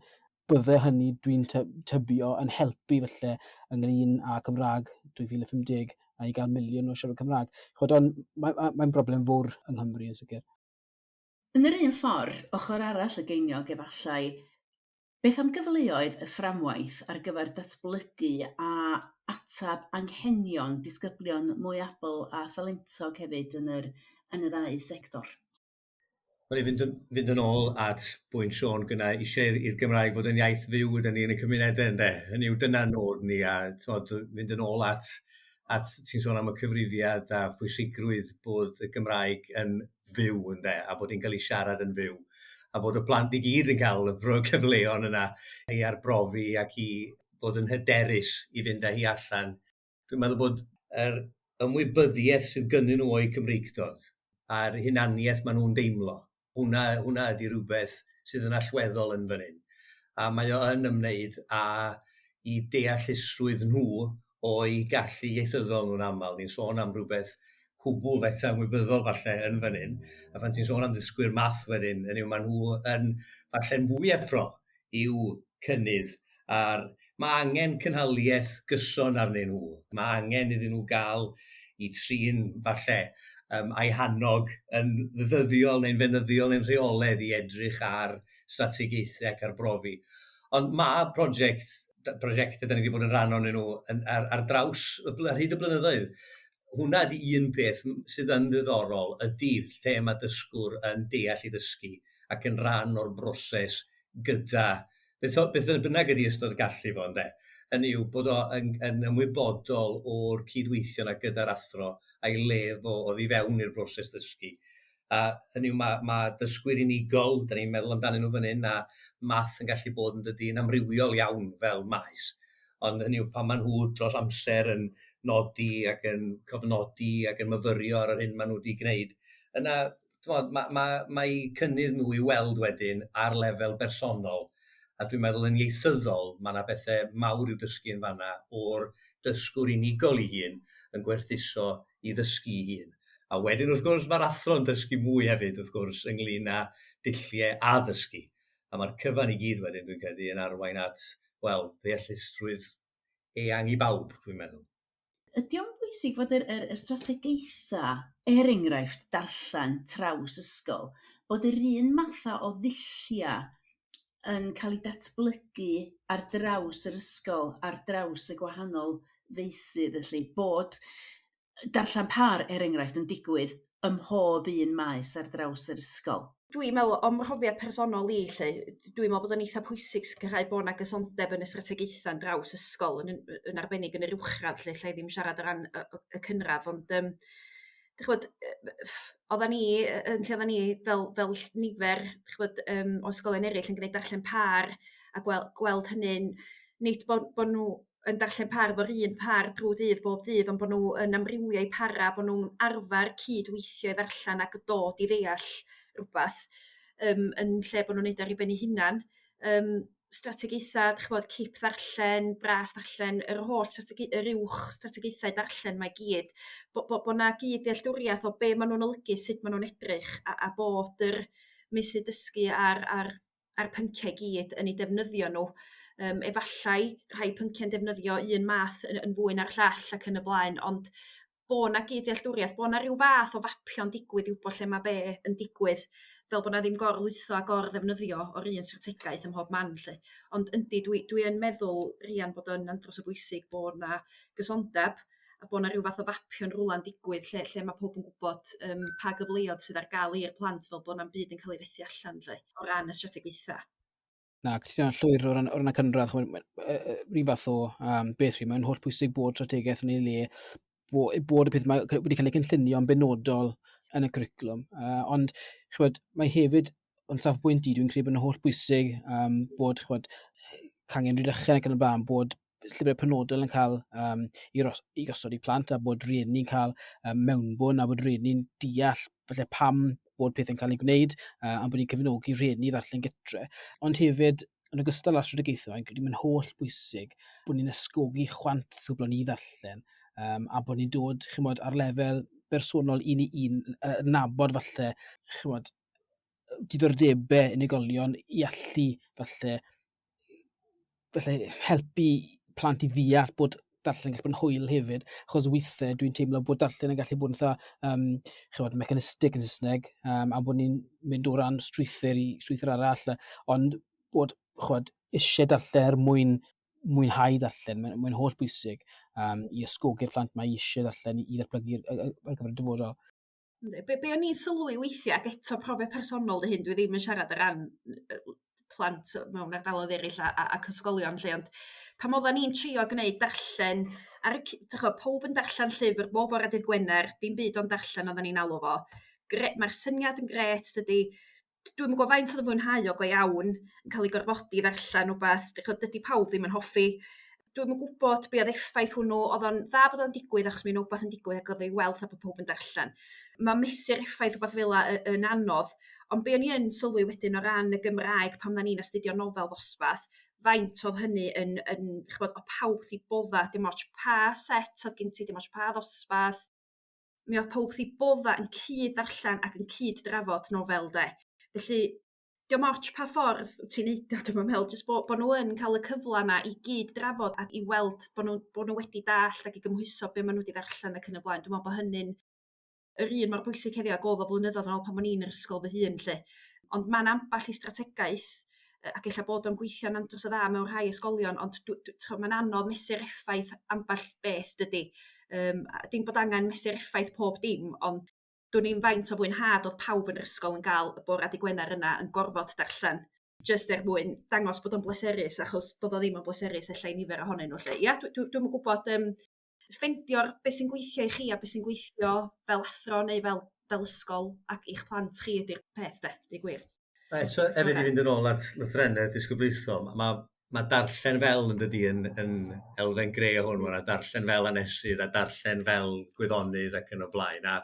bydde hynny, dwi'n tybio, yn helpu falle ynglyn â Cymraeg 2050 a i gael miliwn o siarad Cymraeg. Ch'mod, ond mae'n broblem fawr yng Nghymru yn sicr. Yn yr un ffordd, ochr arall y geiniog efallai, beth am gyfleoedd y fframwaith ar gyfer datblygu a atab anghenion disgyblion mwy abl a thalentog hefyd yn y ddau sector? Wel, i fynd yn ôl at bwynt Siôn gyna, eisiau i'r Gymraeg fod yn iaith fyw ydyn ni yn y cymunedau, ynde? Hynny yw, dyna nod ni, a t'mod, fynd yn ôl at ti'n sôn am y cyfrifiad a phwysigrwydd bod y Gymraeg yn fyw, ynde, a bod hi'n cael ei siarad yn fyw, a bod y plant i gyd yn cael y cyfleon yna i arbrofi ac i fod yn hyderus i fynd â hi allan. Dwi'n meddwl bod yr ymwybyddiaeth sydd gynnyn nhw o'u Cymreictod a'r hunaniaeth maen nhw'n deimlo, hwnna ydy rhywbeth sydd yn allweddol yn fan hyn. A mae o yn ymwneud â i deallusrwydd nhw o'i gallu ieithyddol nhw'n aml. Ni'n sôn am rhywbeth cwbl feta ymwybyddol falle yn fan hyn. A pan ti'n sôn am ddysgwyr math wedyn, hynny yw, maen nhw yn falle'n fwy effro i'w cynnydd. A'r mae angen cynhaliaeth gyson arnyn nhw. Mae angen iddyn nhw gael i trin falle a'i hannog yn ddyddiol neu'n feunyddiol neu'n rheolaidd i edrych ar strategaethau ac arbrofi. Ond mae prosiectau da ni wedi bod yn rhan ohonyn nhw ar draws, ar hyd y blynyddoedd. Hwnna ydy un peth sydd yn ddiddorol, ydy lle mae dysgwr yn deall i ddysgu ac yn rhan o'r broses gyda beth bynnag ydy ystod gallu fo, ynde. Hynny yw bod o yn ymwybodol o'r cydweithio 'na gyda'r athro a'i le fo oddi fewn i'r broses ddysgu. A hynny yw, mae dysgwyr unigol, da ni'n meddwl amdanyn nhw fan hyn, a math yn gallu bod yn dydy yn amrywiol iawn fel maes. Ond hynny yw, pan maen nhw dros amser yn nodi ac yn cofnodi ac yn myfyrio ar yr hyn maen nhw wedi gwneud, yna t'mod, mae cynnydd nhw i weld wedyn ar lefel bersonol. A dwi'n meddwl yn ieithyddol, mae yna bethau mawr i'w dysgu yn fanna o'r dysgwr unigol ei hun yn gwerthuso i ddysgu ei hun. A wedyn, wrth gwrs, mae'r athro'n dysgu mwy hefyd, wrth gwrs, ynglyn â dulliau a ddysgu. A mae'r cyfan i gyd wedyn, dwi'n credu, yn arwain at, wel, ddeallusrwydd eang i bawb, dwi'n meddwl. Ydy o'n bwysig fod yr strategaethau, er enghraifft darllen traws ysgol, bod yr un matha o ddulliau yn cael ei datblygu ar draws yr ysgol, ar draws y gwahanol feysydd, felly bod darllen pâr, er enghraifft, yn digwydd ym mhob un maes ar draws yr ysgol? Dwi'n meddwl, o'm mhrofiad personol i 'lly, dwi'n meddwl bod o'n eitha pwysig sicrhau bod 'na gysondeb yn y strategaethau yn draws ysgol, yn arbennig yn yr uwchradd 'lly, lla i ddim siarad o ran y cynradd, ond dych ch'mod, oddan ni yn lle oddan ni fel nifer, dych ch'mod, o ysgolion eraill yn gwneud darllen pâr a gweld hynny'n nid bod nhw yn darllen par efo'r un par drwy dydd bob dydd ond bo' nhw yn amrywio eu para bo' nhw'n arfar cydweithio i ddarllen ac dod i ddeall rwbath yn lle bo' nhw'n neud ar 'u ben 'u hunan. Strategaetha dych ch'mod cip ddarllen, bras darllen, yr holl yr uwch strategaethau darllen 'ma i gyd bo' 'na gyd dealltwriaeth o be' ma' nhw'n olygu sut ma' nhw'n edrych a bod yr meysydd dysgu a'r pynciau i gyd yn eu defnyddio nhw. Efallai rhai pynciau'n defnyddio un math yn fwy na'r llall ac yn y blaen ond bo' 'na gyd-ddealltwriaeth bo' 'na ryw fath o fapio'n digwydd i wbod lle ma' be' yn digwydd fel bo' 'na ddim gorlwytho a gor-ddefnyddio o'r un strategaeth ym mhob man lly. Ond yndi dwi yn meddwl Rhian bod o'n andros o bwysig bo' 'na gysondeb a bo' 'na ryw fath o fapio'n rwla'n digwydd lle ma' powb yn gwbod pa gyfleoedd sydd ar gael i'r plant fel bo' na'm byd yn cael ei fethu allan lly o ran y strategaetha. Na, cytuno'n llwyr o ran y cynradd, rhywun fath o beth rhi, mae'n holl bwysig bod strategaeth yn ei le, bod y peth yma wedi cael ei cynllunio yn benodol yn y cwricwlwm. Ond, ch'mod, mae hefyd, o'n safbwynt i, dwi'n credu bod yn holl bwysig bod, ch'mod, cangen Rhydychen ac yn y blaen, bod llyfrau penodol yn cael i gosod i plant a bod rieni'n cael mewnbwn a bod rieni'n deall falle pam bod pethau'n cael eu gwneud a bod ni'n cefnogi rhieni i ddarllen gytre. Ond hefyd, yn ogystal â strategaethau, mae'n credu mae'n holl bwysig bod ni'n ysgogi chwant disgyblion i ddarllen a bod ni'n dod, ch'mod, ar lefel bersonol un i un, nabod falle, ch'mod, diddordebau unigolion i allu falle helpu plant i ddeall bod darllen yn gallu bod yn hwyl hefyd, achos weithiau dwi'n teimlo bod darllen yn gallu bod yn eitha, ch'mod, mechanistic yn Saesneg, a bod ni'n mynd o ran strwythur i strwythur arall, ond bod, ch'mod, eisiau darllen er mwyn mwynhau darllen, mae'n holl bwysig i ysgogi'r plant mae eisiau darllen i ddatblygu ar gyfer y dyfodol. Be o'n i'n sylwi weithiau, ac eto profiad personol dy hyn, dwi ddim yn siarad ar ran plant mewn ardaloedd eraill ac ysgolion lle, ond pan oeddan ni'n trio gwneud darllen, ar y ch'bo', powb yn darllen llyfr bob bore dydd Gwener, dim byd ond darllen oeddan ni'n alw fo. Mae'r syniad yn grêt, dydy. Dwi'm yn gwybod faint oedd yn fwynhau o go iawn yn cael ei gorfodi i ddarllen wbath, dydy pawb ddim yn hoffi. Dwi'm yn gwybod be oedd effaith hwnnw, oedd o'n dda bod o'n digwydd achos mi wbath yn digwydd ac oedd o'i weld bod pawb yn darllen. Mae mesur effaith wbath fel 'a yn anodd, ond be o'n i yn sylwi wedyn o ran y Gymraeg pan oeddan ni'n astudio nofel ddosbarth, faint oedd hynny yn ch'bod, o pawb wrth 'u bodda, dim ots pa set oedd gen ti, dim ots pa ddosbarth, mi oedd pawb wrth 'u bodda yn cyd ddarllen ac yn cyd drafod nofel de. Felly dio'm ots pa ffordd ti'n neud o, dwi'm yn meddwl, jyst bo' nhw yn cael y cyfle 'na i gyd drafod ac i weld bo' nhw wedi dallt ac i gymhwyso be' ma' nhw wedi ddarllen ac yn y blaen. Dwi'n meddwl bo' hynny'n yr un mor bwysig heddiw ag o'dd o flynyddoedd yn ôl pan o'n i'n yr ysgol fy hun 'lly. Ond ma'n amball i strategaeth ac ella bod o'n gweithio'n andros o dda mewn rhai ysgolion, ond ma'n anodd mesur effaith amball beth dydi. A dim bod angen mesur effaith pob dim, ond dwn i'm faint o fwynhad oedd pawb yn yr ysgol yn gael y bore dydd Gwener yna yn gorfod darllen jyst er mwyn dangos bod o'n bleserus, achos doedd o ddim yn bleserus ella i nifer ohonyn nhw 'lly. Ia, dwi'm yn gwybod, ffeindio'r beth sy'n gweithio i chi a beth sy'n gweithio fel athro neu fel ysgol ac i'ch plant chi ydy'r peth de, deud gwir. Eto, hefyd i fynd yn ôl at lythrennedd disgyblaethol, mae darllen fel yn dydi yn elfen gre o hwn, mae darllen fel hanesydd a darllen fel gwyddonydd ac yn y blaen. A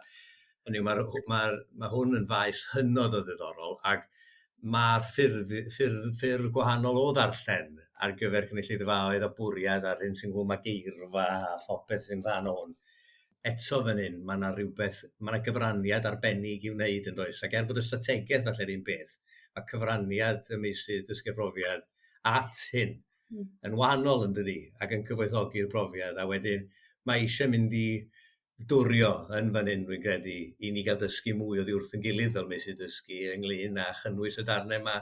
hynny yw, mae hwn yn faes hynod o ddiddorol ac mae'r ffyrdd gwahanol o ddarllen ar gyfer cynulleidfaoedd a bwriad a'r hyn sy'n gwybod mae geirfa a phopeth sy'n rhan o hwn. Eto fan hyn, mae yna rhywbeth, mae yna gyfraniad arbennig i'w wneud yn does. Ac er bod y strategaeth falle'r un peth, mae cyfraniad y meysydd dysgu a phrofiad at hyn yn wahanol yn dydi, ac yn cyfoethogi'r profiad. A wedyn mae eisiau mynd i dwrio yn fan hyn, dwi'n credu, i ni gael dysgu mwy oddi wrth yn gilydd fel meysydd dysgu ynglyn â chynnwys y darnau yma,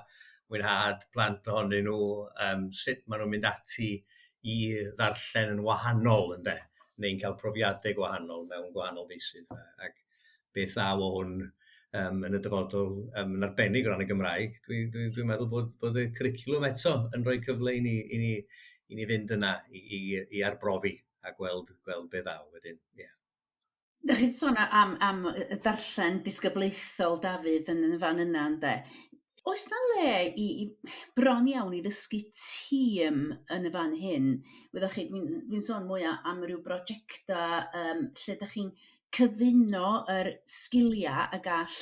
mwynhad plant ohonyn nhw, sut maen nhw'n mynd ati i ddarllen yn wahanol ynde, neu'n cael profiadau gwahanol mewn gwahanol feysydd. Ac beth ddaw o hwn yn y dyfodol, yn arbennig o ran y Gymraeg, dwi'n dwi, dwi meddwl bod y cwricwlwm eto yn rhoi cyfle i ni fynd yna i arbrofi a gweld be ddaw wedyn. Yeah. Dych chi'n sôn am y darllen disgyblaethol, Dafydd, yn y fan yna, ynde? Oes na le i, i bron iawn i ddysgu tîm yn y fan hyn? Wyddoch chi, dwi'n dwi sôn mwy am ryw brosiectau lle ydych chi'n cyfuno yr sgiliau y gall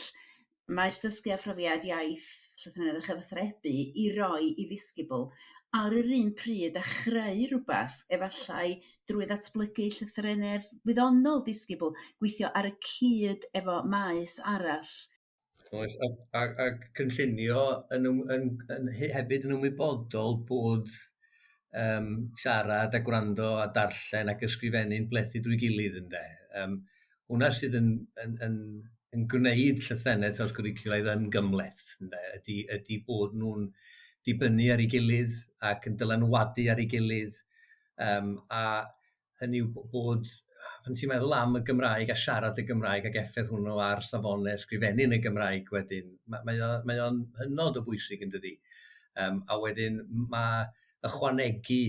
maes dysgu a phrofiad iaith, llythrennedd a chyfathrebu i roi i ddisgybl ar yr un pryd a chreu rhywbeth efallai drwy ddatblygu llythrennedd wyddonol disgybl, gweithio ar y cyd efo maes arall. Oes, a cynllunio yn, yn, yn, hefyd yn ymwybodol bod siarad a gwrando a darllen ac ysgrifennu'n blethu drwy gilydd, ynde. Hwnna sydd yn gwneud llythrennedd trawsgwricwlaidd yn gymhleth, ynde, ydy bod nhw'n dibynnu ar ei gilydd ac yn dylanwadu ar ei gilydd, a hynny yw bod, pan ti'n meddwl am y Gymraeg a siarad y Gymraeg ac effaith hwnnw ar safonau ysgrifennu yn y Gymraeg wedyn, mae o'n hynod o bwysig, yn dydi. A wedyn mae ychwanegu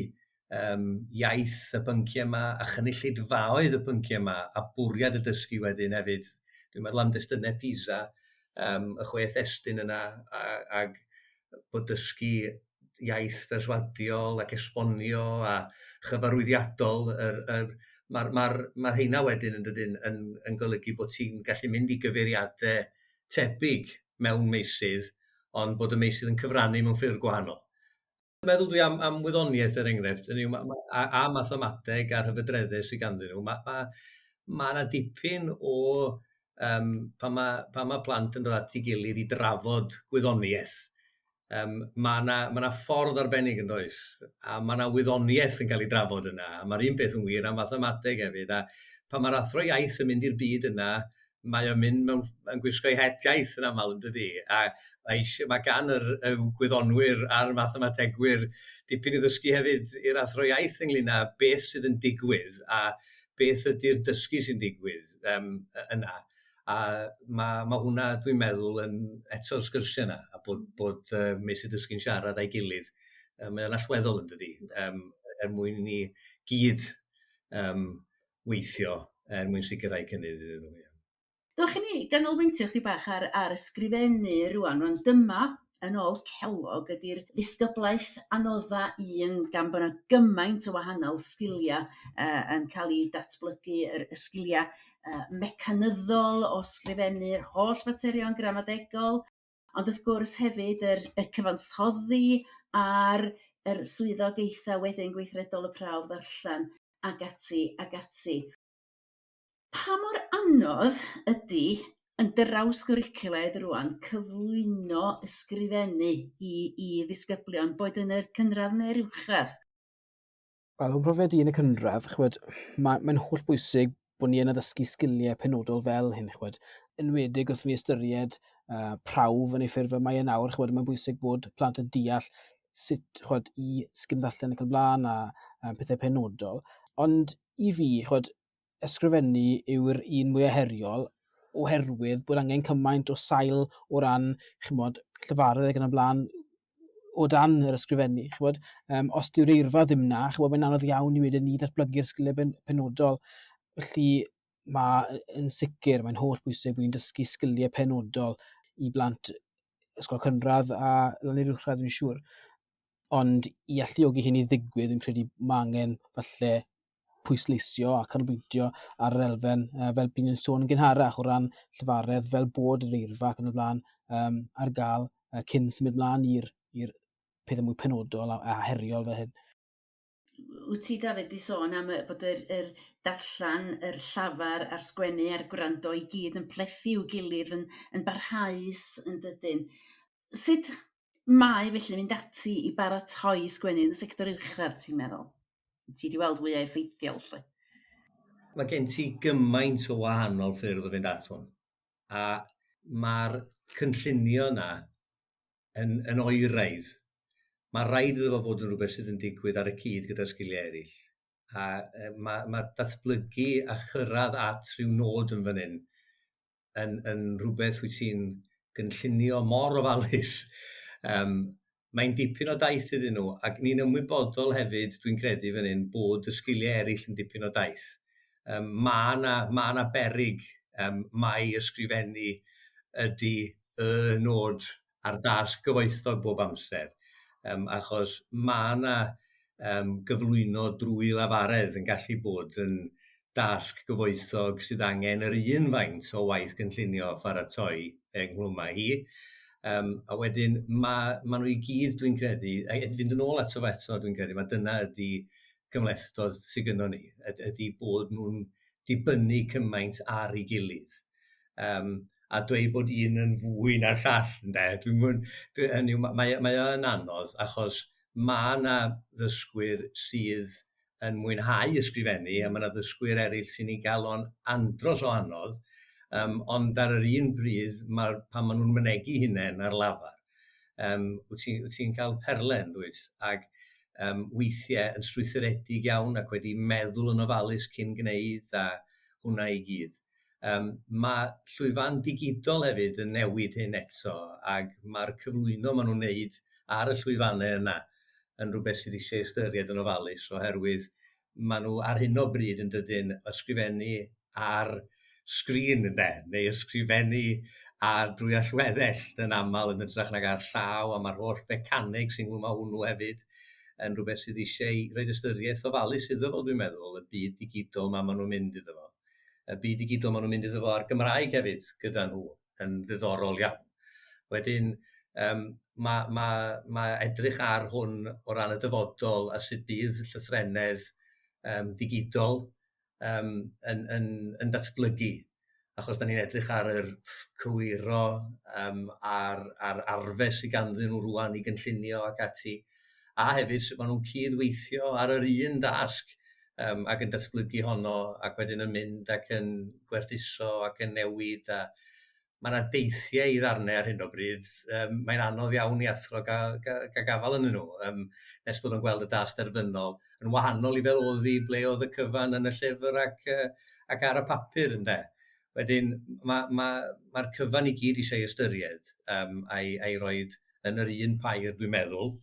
iaith y bynciau yma a chynulleidfaoedd y bynciau yma a bwriad y dysgu wedyn hefyd. Dwi'n meddwl am destunau PISA, y 6 thestun yna, ag bod dysgu iaith berswadiol ac esbonio a chyfarwyddiadol, mae'r rheina wedyn yn dydyn yn golygu bod ti'n gallu mynd i gyfeiriadau tebyg mewn meysydd, ond bod y meysydd yn cyfrannu mewn ffyrdd gwahanol. Meddwl dwi am wyddoniaeth er enghraifft, hynny yw, a mathemateg a'r hyfedreddau sydd ganddyn nhw, ma 'na dipyn o, pan ma plant yn dod at ei gilydd i drafod gwyddoniaeth, ma' 'na ffordd arbennig yn does, a ma' 'na wyddoniaeth yn cael ei drafod yna, a ma'r un peth yn wir am fathemateg hefyd, a pan ma'r athro iaith yn mynd i'r byd yna, mae o'n mynd mewn yn gwisgo ei het iaith yn aml, yn dydi, a mae gan y gwyddonwyr a'r mathemategwyr dipyn i ddysgu hefyd i'r athro iaith ynglyn â beth sydd yn digwydd a beth ydy'r dysgu sy'n digwydd yna. A ma' hwnna, dwi'n meddwl, yn eto'r sgyrsiau yna, a bod meysydd dysgu'n siarad â'i gilydd. Mae o'n allweddol, yn dydi, er mwyn i ni gyd weithio er mwyn sicrhau cynnydd iddyn nhw. Dewch i ni ganolbwyntio chydig bach ar ysgrifennu rwan. Rwan dyma, yn ôl Kellogg, ydy'r ddisgyblaeth anodda un, gan bod yna gymaint o wahanol sgiliau yn cael eu datblygu, yr sgiliau mecanyddol o ysgrifennu'r holl faterion gramadegol, ond wrth gwrs hefyd y cyfansoddi a'r yr swyddogaethau wedyn gweithredol y prawf ddarllen ac ati ac ati. Pa mor anodd ydy yn drawsgwricwlaidd rwan cyflwyno ysgrifennu i ddisgyblion, boed yn yr cynradd neu'r uwchradd? Wel, o'n profiad i yn y cynradd, ch'mod, mae'n holl bwysig bod ni yn addysgu sgiliau penodol fel hyn, ch'mod, enwedig wrth i ni ystyried prawf yn ei ffurf fel mae e nawr, ch'mod, mae'n bwysig bod plant yn deall sut, ch'mod, i sgim ddarllen ac yn y blaen a pethau penodol. Ond i fi, ch'mod, ysgrifennu yw'r un mwyaf heriol oherwydd bod angen cymaint o sail o ran, ch'mod, llefaredd ac yn y blaen o dan yr ysgrifennu, ch'mod. Os dyw'r eirfa ddim na, ch'mod, mae'n anodd iawn i wedyn ni ddatblygu'r sgiliau penodol. Felly mae yn sicr, mae'n holl bwysig bod ni'n dysgu sgiliau penodol i blant ysgol cynradd a lan i'r uwchradd, dwi'n siŵr. Ond i alluogi hyn i ddigwydd, dwi'n credu mae angen falle pwysleisio a canolbwyntio ar yr elfen, fel bu'n sôn yn gynharach o ran llefaredd, fel bod yr eirfa ac yn y blaen ar gael cyn symud mlaen i'r pethau mwy penodol a heriol fel hyn. Wyt ti, Dafydd, di sôn am bod yr darllen, yr llafar a'r sgwennu a'r gwrando i gyd yn plethu i'w gilydd yn barhaus, yn dydyn. Sut mae felly mynd ati i baratoi sgwennu yn y sector uwchradd, ti'n meddwl? Ti di weld fwyaf effeithiol, lle? Mae gen ti gymaint o wahanol ffyrdd o fynd at hwn. A mae'r cynllunio yna yn oeraidd. Mae rhaid iddo fo fod yn rhywbeth sydd yn digwydd ar y cyd gyda'r sgiliau eraill. A mae datblygu a chyrraedd at rhyw nod yn fan hyn yn rhywbeth wyt ti'n gynllunio mor ofalus. Mae'n dipyn o daith iddyn nhw, ac ni'n ymwybodol hefyd, dwi'n credu fan hyn, bod y sgiliau eraill yn dipyn o daith. Mae 'na beryg mai ysgrifennu ydy y nod A'r dasg gyfoethog bob amser, achos mae yna gyflwyno drwy lafaredd yn gallu bod yn dasg gyfoethog sydd angen yr un faint o waith gynllunio a pharatoi ynghlwm â hi. A wedyn ma nhw i gyd, dwi'n credu, a fynd yn ôl ato fo eto, dwi'n credu, mae dyna ydy cymhlethdod sydd gynnon ni, ydy bod nhw'n dibynnu cymaint ar ei gilydd. A dweud bod un yn fwy na'r llall, ynde? Dwi'n mwyn, dwi, hynny yw, mae o yn anodd, achos mae yna ddysgwyr sydd yn mwynhau ysgrifennu, a mae yna ddysgwyr eraill sy'n ei gael o'n andros o anodd, ond ar yr un bryd, pan maen nhw'n mynegi hunain ar lafar, wyt ti'n cael perlen, dwyt? Ac weithiau yn strwythuredig iawn ac wedi meddwl yn ofalus cyn gwneud a hwnna i gyd. Mae llwyfan digidol hefyd yn newid hyn eto, ac mae'r cyflwyno maen nhw'n wneud ar y llwyfannau yna yn rhywbeth sydd eisiau ystyried yn ofalus, oherwydd maen nhw ar hyn o bryd yn dydyn ysgrifennu ar sgrin, ynde, neu ysgrifennu ar drwy allweddell yn aml yn hytrach nag ar llaw, a mae'r holl fecaneg sy'n nghlwm â hwnnw hefyd yn rhywbeth sydd eisiau rhoi ystyriaeth ofalus iddo fo, dwi'n meddwl, y byd digidol ma maen nhw'n mynd iddo fo. Y byd digidol maen nhw'n mynd iddo fo ar Gymraeg hefyd gyda nhw yn ddiddorol iawn. Wedyn, ma edrych ar hwn o ran y dyfodol a sut bydd llythrennedd digidol yn datblygu, achos da ni'n edrych ar yr cywiro, a'r arfer sydd ganddyn nhw rŵan i gynllunio ac ati, a hefyd sut maen nhw'n cydweithio ar yr un dasg ac yn datblygu honno, ac wedyn yn mynd ac yn gwerthuso ac yn newid, a mae yna deithiau i ddarnau ar hyn o bryd. Mae'n anodd iawn i athro gael gafael ynddyn nhw, nes bod nhw'n gweld y dasg derfynol yn wahanol i fel oedd hi ble oedd y cyfan yn y llyfr ac ar y papur, ynde. Wedyn mae'r cyfan i gyd eisiau ystyried a'i roed yn yr un pair, dwi'n meddwl.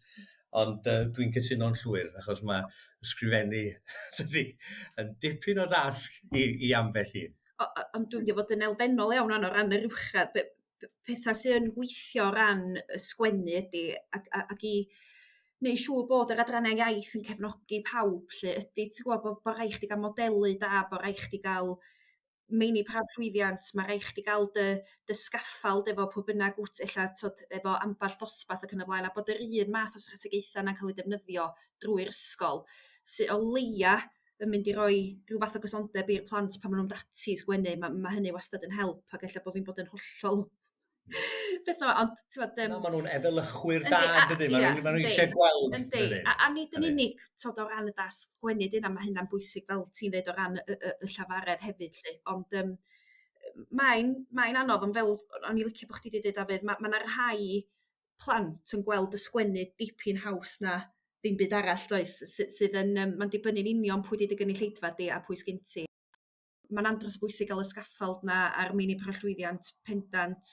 Ond dwi'n cytuno'n llwyr, achos mae ysgrifennu yn dipyn o dasg i ambell un. Ond dwi'n mynd i fod yn elfennol iawn o ran yr uwchradd. Pethau sydd yn gweithio o ran y sgwennu ydy, ac i wneud siŵr bod yr adrannau iaith yn cefnogi pawb, lle ydy, ti'n gwybod, bod rhaid chdi gael modelu da, bod rhaid chdi gael meini prawf llwyddiant, mae rhaid chdi gael dy sgaffald efo pwy bynnag wyt, ella t'od, efo ambell dosbarth ac yn y blaen, a bod yr un math o strategaethau yna'n cael ei defnyddio drwy'r ysgol, sydd o leia yn mynd i roi rhyw fath o gysondeb i'r plant pan maen nhw'n dati sgwennu. Mae hynny wastad yn help, ac ella bod fi'n bod yn hollol beth o, ond ti'n gwbod, No, maen nhw'n efelychwyr da, dydyn? Maen nhw eisiau gweld, Yndi, a nid yn unig t'od o ran y dasg sgwennu dyna, mae hynna'n bwysig fel ti'n dweud o ran y llafaredd hefyd 'lly, ond mae'n anodd, ond fel o'n i licio bod chdi 'di dweud, Dafydd, ma' 'na rhai plant yn gweld y sgwennu dipyn haws na ddim byd arall, does, sydd yn mae'n dibynnu'n union pwy 'di dy gynulleidfa di a pwy sgin ti. Mae'n andros o bwysig gael y sgaffald 'na a'r meini prawf llwyddiant pendant,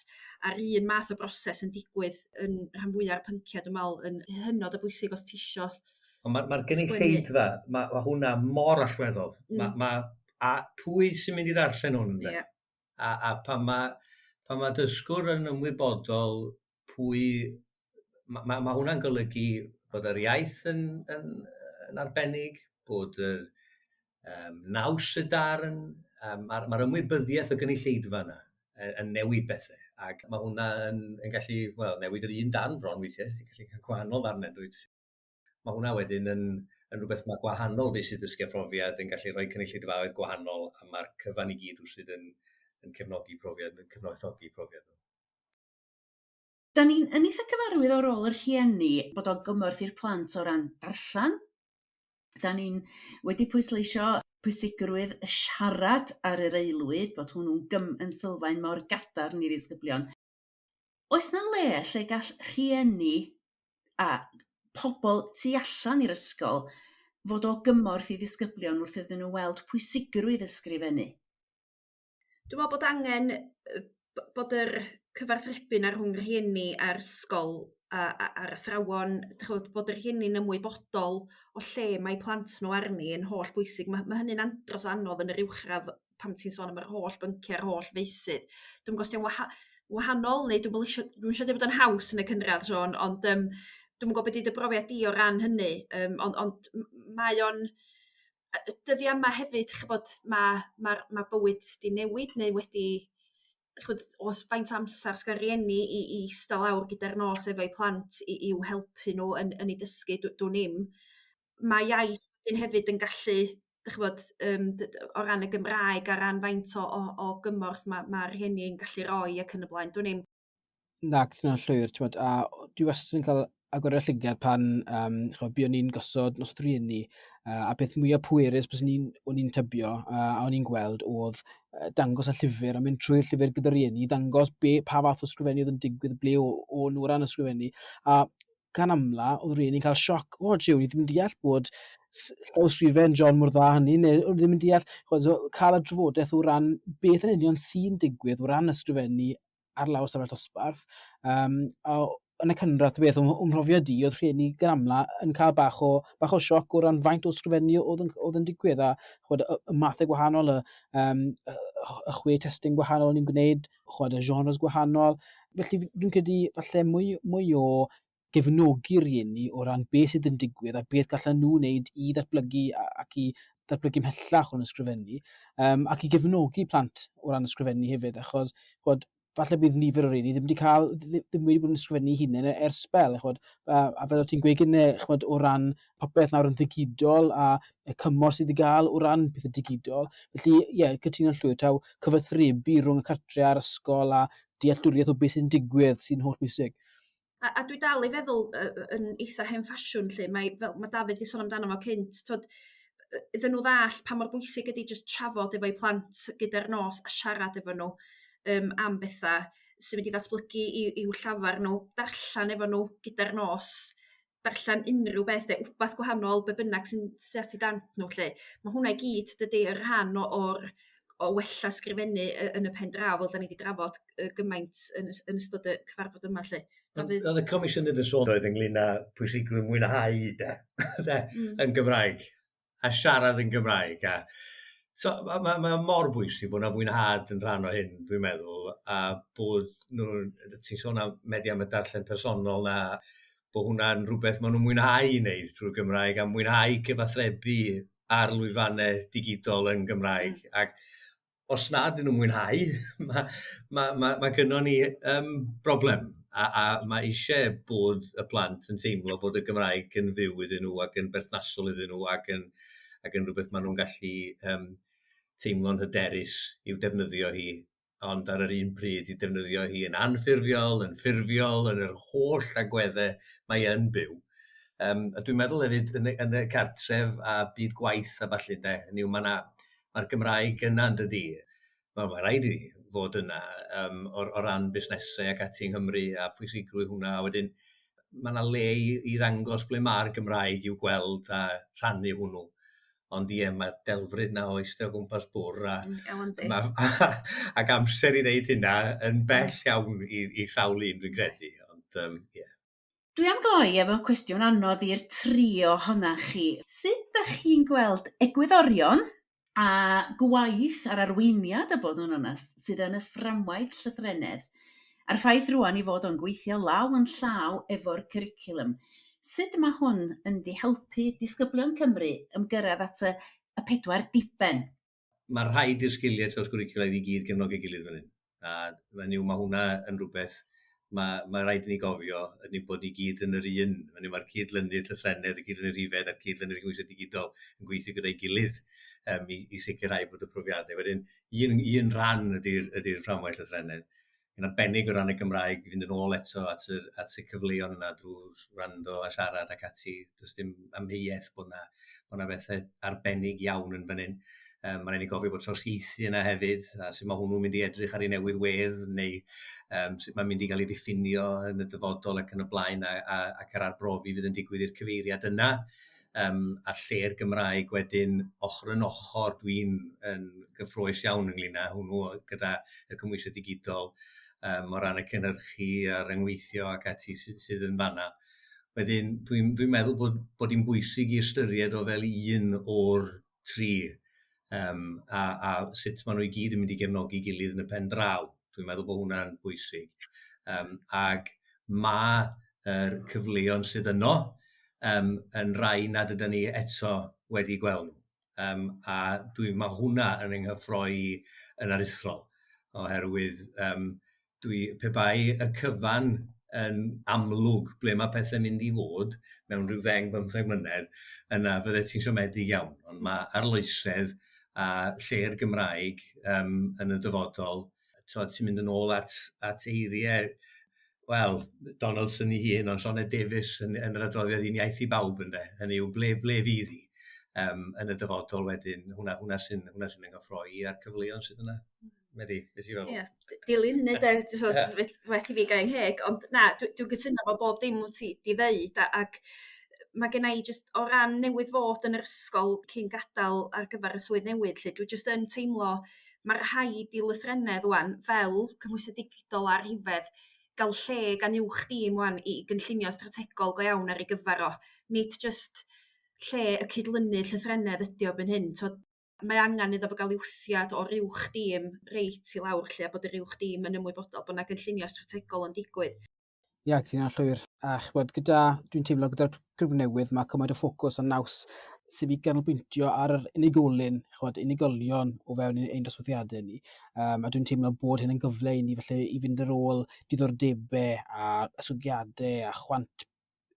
a'r un math o broses yn digwydd yn rhan fwya'r pynciau, dwi'n meddwl, yn hynod o bwysig os ti isio Ond mae'r gynulleidfa, mae hwnna mor allweddol. A pwy sy'n mynd i ddarllen hwn, ynde? A pan mae dysgwr yn ymwybodol pwy... Mae hwnna'n golygu bod yr iaith yn arbennig, bod yr naws y darn, mae'r ymwybyddiaeth o gynulleidfa yna yn newid bethau, ac mae hwnna yn gallu, wel, newid yr un darn bron weithiau, ti'n gallu cael gwahanol ddarnau, dwyt? Mae hwnna wedyn yn rhywbeth mae gwahanol feysydd dysgu a phrofiad yn gallu rhoi cynulleidfaoedd gwahanol, a mae'r cyfan i gyd wrth yn cefnogi profiad, yn cefnogi profiad. Da ni'n yn eitha cyfarwydd o rôl y rhieni bod o gymorth i'r plant o ran darllen. Da ni'n wedi pwysleisio pwysigrwydd y siarad ar yr aelwyd, bod hwnnw'n yn sylfaen mor gadarn i ddisgyblion. Oes 'na le lle gall rhieni a pobl tu allan i'r ysgol fod o gymorth i ddisgyblion wrth iddyn nhw weld pwysigrwydd ysgrifennu? Dwi'n meddwl bod angen bod yr cyfathrebu 'na rhwng rhieni a'r ysgol a'r athrawon, bod y rhieni'n ymwybodol o lle mae plant nhw arni yn holl bwysig. Mae hynny'n andros o anodd yn yr uwchradd pan ti'n sôn am yr holl bynciau, yr holl feysydd. Dwi'n gwybod os wahanol, neu dwi'm isio dwi'm isio deud bod o'n haws yn y cynradd Siôn, ond dwi'm yn gwybod be 'di dy brofiad di o ran hynny ond ond mae o'n dyddia' yma hefyd ch'bod ma' ma'r ma' bywyd 'di newid neu wedi ch'od o's faint o amsar sgan rieni i ista lawr gyda'r nos efo'u plant i i'w helpu nhw yn eu dysgu dwn i'm. Ma' iaith wedyn hefyd yn gallu dych ch'mod o ran y Gymraeg ar ran faint o gymorth ma' rhieni yn gallu roi ac yn y blaen dwn i'm. Na, cytuno'n llwyr, t'mod, a dwi wastad yn cael agoriad llygad pan ch'mod, buon ni'n gosod noswaith rieni, a peth mwyaf pwerus byswn i'n, o'n i'n tybio a o'n i'n gweld oedd dangos y llyfr a mynd trwy'r llyfr gyda rieni, dangos be, pa fath o sgrifennu oedd yn digwydd, ble o nhw o ran ysgrifennu, a gan amla oedd rhieni'n cael sioc, o jiw, ni ddim yn deall bod llawysgrifen John mor dda hynny, neu o'n ddim yn deall, ch'mod, so cael y drafodaeth o ran beth yn union sy'n digwydd o ran ysgrifennu ar lawr stafell dosbarth, a yn y cynradd ta beth, o'm mhrofiad i, oedd rhieni gan amla yn cael bach o sioc o ran faint o ysgrifennu oedd yn digwydd, a ch'mod, y mathau gwahanol, y chwe testun gwahanol o'n i'n gwneud, ch'mod, y genres gwahanol. Felly dwi'n credu falle mwy o gefnogi rieni o ran beth sydd yn digwydd a beth gallan nhw wneud i ddatblygu ac i ddatblygu ymhellach o'n ysgrifennu, ac i gefnogi plant o ran ysgrifennu hefyd, achos ch'mod, falle bydd nifer o rieni ddim wedi cael, ddim wedi bod yn ysgrifennu eu hunain ers sbel, ch'mod, a fel o' ti'n gweud gynne, ch'mod, o ran popeth nawr yn ddigidol a y cymorth sydd i gael o ran pethau digidol. Felly, ie, yeah, cytuno'n llwyr, taw cyfathrebu rhwng y cartre a'r ysgol a dealltwriaeth o beth sy'n digwydd sy'n holl bwysig. A dwi dal i feddwl yn eitha hen ffasiwn 'lly, mae fel ma' Dafydd 'di sôn amdano fo cynt t'od iddyn nhw ddallt pa mor bwysig ydi jyst trafod efo'u plant gyda'r nos a siarad efo nhw am betha sy'n mynd i ddatblygu i'w llafar nhw, darllan efo nhw gyda'r nos, darllan unrhyw beth 'de, wbath gwahanol be bynnag sy'n sy at 'u dant nhw 'lly. Ma' hwnna i gyd dydi yn rhan o o'r o wella sgrifennu yn y pen draw fel 'dan ni 'di drafod gymaint yn ystod y cyfarfod yma 'lly. Dafydd? Oedd y Comisiynydd yn sôn oedd ynglyn â pwysigrwydd mwynhau de, yn Gymraeg a siarad yn Gymraeg. A so mae ma, ma mor bwysig bod yna fwynhad yn rhan o hyn, dwi'n meddwl, a bod nhw, ti'n sôn am meddu am y darllen personol na, bod hwnna'n rhywbeth maen nhw'n mwynhau i wneud drwy'r Gymraeg a mwynhau cyfathrebu ar lwyfannau digidol yn Gymraeg. Ac os nad ydyn nhw'n mwynhau, ma gynnon ni broblem. A mae eisiau bod y plant yn teimlo bod y Gymraeg yn fyw iddyn nhw ac yn berthnasol iddyn nhw ac yn rhywbeth maen nhw'n gallu teimlo'n hyderus i'w defnyddio hi, ond ar yr un pryd i defnyddio hi yn anffurfiol, yn ffurfiol, yn yr holl agweddau mae yn byw. A dwi'n meddwl hefyd yn y cartref a byd gwaith a ballu de, hynny yw mae'r Gymraeg yna yn dydi. Wel, mae rhaid i fod yna o ran busnesau ac ati yng Nghymru a phwysigrwydd hwnna. A wedyn mae yna le i ddangos ble mae'r Gymraeg i'w gweld a rhannu hwnnw. Ond ie, mae'r delfryd na o eistedd o gwmpas bwr a, ac amser i wneud hynna yn bell iawn i sawl un, dwi'n credu. Ond ie. Dwi am gloi efo cwestiwn anodd i'r tri ohona chi. Sut dach chi'n gweld egwyddorion a gwaith a'r arweiniad, a bod yn onest, sydd yn y fframwaith llythrennedd a'r ffaith rwan i fod o'n gweithio law yn llaw efo'r cwricwlwm? Sut mae hwn yn di helpu disgyblion Cymru ymgyrraedd at y pedwar diben? Mae rhaid i'r sgiliau trawsgwricwlaidd i gyd gefnogi gilydd fan hyn. A hynny yw, mae hwnna yn rhywbeth mae rhaid i ni gofio ydy bod ni gyd yn yr un. Hynny yw, mae'r cydlynydd llythrennedd, y cydlynydd rhifedd a'r cydlynydd cymhwyso digidol yn gweithio gyda'i gilydd i sicrhau bod y profiadau. Wedyn, un rhan ydy'r ydy fframwaith llythrennedd. Yn arbennig o ran y Gymraeg, i fynd yn ôl eto at y cyfleon yna drwy wrando a siarad ac ati. Does dim amheuaeth bod 'na bethau arbennig iawn yn fan hyn. Mae rhaid ni gofio bod trawsieithu yna hefyd, a sut mae hwnnw'n mynd i edrych ar ei newydd wedd, neu sut mae'n mynd i gael ei ddiffinio yn y dyfodol ac yn y blaen, ac yr arbrofi fydd yn digwydd i'r cyfeiriad yna. A lle'r Gymraeg wedyn ochr yn ochr, dwi'n yn gyffrous iawn ynglyn â hwnnw gyda y cymhwyso digidol o ran y cynhyrchu a rhyngweithio ac ati sydd yn fanna. Wedyn dwi'n meddwl bod hi'n bwysig i ystyried o fel un o'r tri a sut maen nhw i gyd yn mynd i gefnogi gilydd yn y pen draw. Dwi'n meddwl bod hwnna'n bwysig. Ag mae yr cyfleon sydd yno yn rai nad ydyn ni eto wedi gweld nhw. A mae hwnna yn yng nghyffroi yn aruthrol, oherwydd pe bai y cyfan yn amlwg ble mae pethau'n mynd i fod mewn rhyw 10-15 mlynedd, yna fydde ti'n siomedig iawn. Ond mae arloesedd a lle'r Gymraeg yn y dyfodol, ti'n mynd yn ôl at eiriau, wel, Donaldson ei hun, ond Sioned Davies yn yr adroddiad Un Iaith i Bawb, ynde. Hynny yw, ble fydd hi yn y dyfodol wedyn, hwnna sy'n ynghyffroi a'r cyfleon sydd yna. Medi, beth ti'n feddwl? Ie, dilyn hynny de, werth i fi gael ngheg, ond na, dwi'n cytuno efo bob dim wyt ti 'di ddeud, ac mae gen i jyst o ran newydd fod yn yr ysgol cyn gadael ar gyfer y swydd newydd, lle dwi jyst yn teimlo mae rhaid i lythrennedd ŵan, fel cymhwyso digidol a rhifedd, gael lle gan uwch dîm ŵan i gynllunio strategol go iawn ar ei gyfer o. Nid jyst lle y cydlynu llythrennedd ydi o byn hyn. Mae angen iddo fo gael ei wthiad o'r uwch dîm reit i lawr lle, a bod yr uwch dîm yn ymwybodol bod 'na gynllunio strategol yn digwydd. Ie, cytuno'n llwyr. A ch'bod, dwi'n teimlo gyda'r grŵp newydd mae cymaint o ffocws a naws sydd i ganolbwyntio ar yr unigolyn, ch'bod, unigolion o fewn ein dosbarthiadau ni. A dwi'n teimlo bod hyn yn gyfle i ni felly i fynd ar ôl diddordebau a ysgogiadau a chwant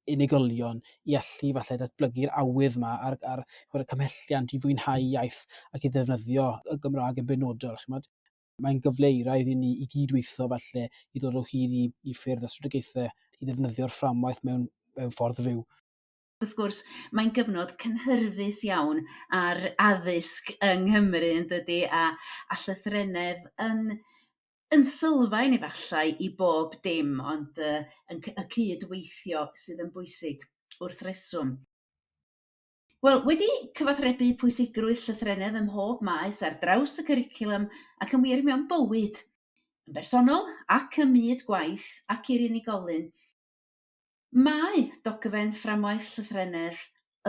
unigolion i allu falle datblygu'r awydd yma a'r ch'bod, y cymhelliant i fwynhau iaith ac i ddefnyddio y Gymraeg yn benodol. Ch'mod. Mae'n gyfle euraidd i ni i gydweithio falle i ddod o hyd i ffyrdd a strategaethau i ddefnyddio'r fframwaith mewn ffordd fyw. Wrth gwrs, mae'n gyfnod cynhyrfus iawn ar addysg yng Nghymru, yn dydy, a llythrennedd yn sylfaen efallai i bob dim, ond y cydweithio sydd yn bwysig wrth reswm. Wel, wedi cyfathrebu pwysigrwydd llythrennedd ym mhob maes ar draws y cwricwlwm ac yn wir mewn bywyd, yn bersonol ac ym myd gwaith ac i'r unigolyn, mae dogfen fframwaith llythrennedd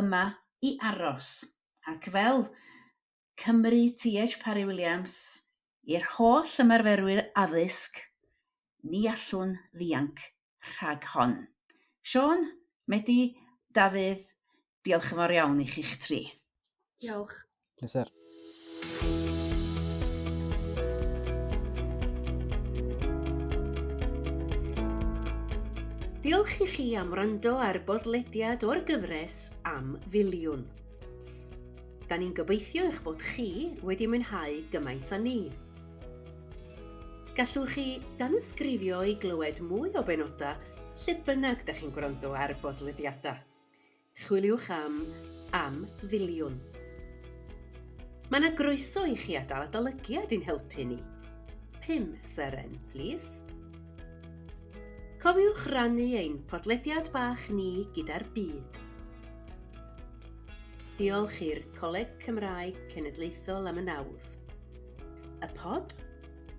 yma i aros, ac fel Cymru T.H. Parry Williams, i'r holl ymarferwyr addysg, ni allwn ddianc rhag hon. Siôn, Medi, Dafydd, diolch yn fawr iawn i chi'ch tri. Diolch. Pleser. Diolch i chi am wrando ar bodlediad o'r gyfres Am Filiwn. Da ni'n gobeithio eich bod chi wedi mwynhau gymaint â ni. Gallwch chi danysgrifio i glywed mwy o benodau lle bynnag da chi'n gwrando ar bodlediadau. Chwiliwch am Am Filiwn. Mae yna groeso i chi adael adolygiad i'n helpu ni. 5 seren, plîs. Cofiwch rannu ein podlediad bach ni gyda'r byd. Diolch i'r Coleg Cymraeg Cenedlaethol am y nawdd. Y pod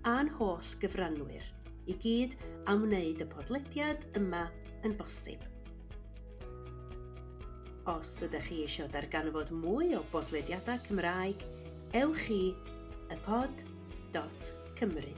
a'n holl gyfranwyr i gyd am wneud y podlediad yma yn bosib. Os ydych chi eisiau darganfod mwy o bodlediadau Cymraeg, ewch i ypod.cymru.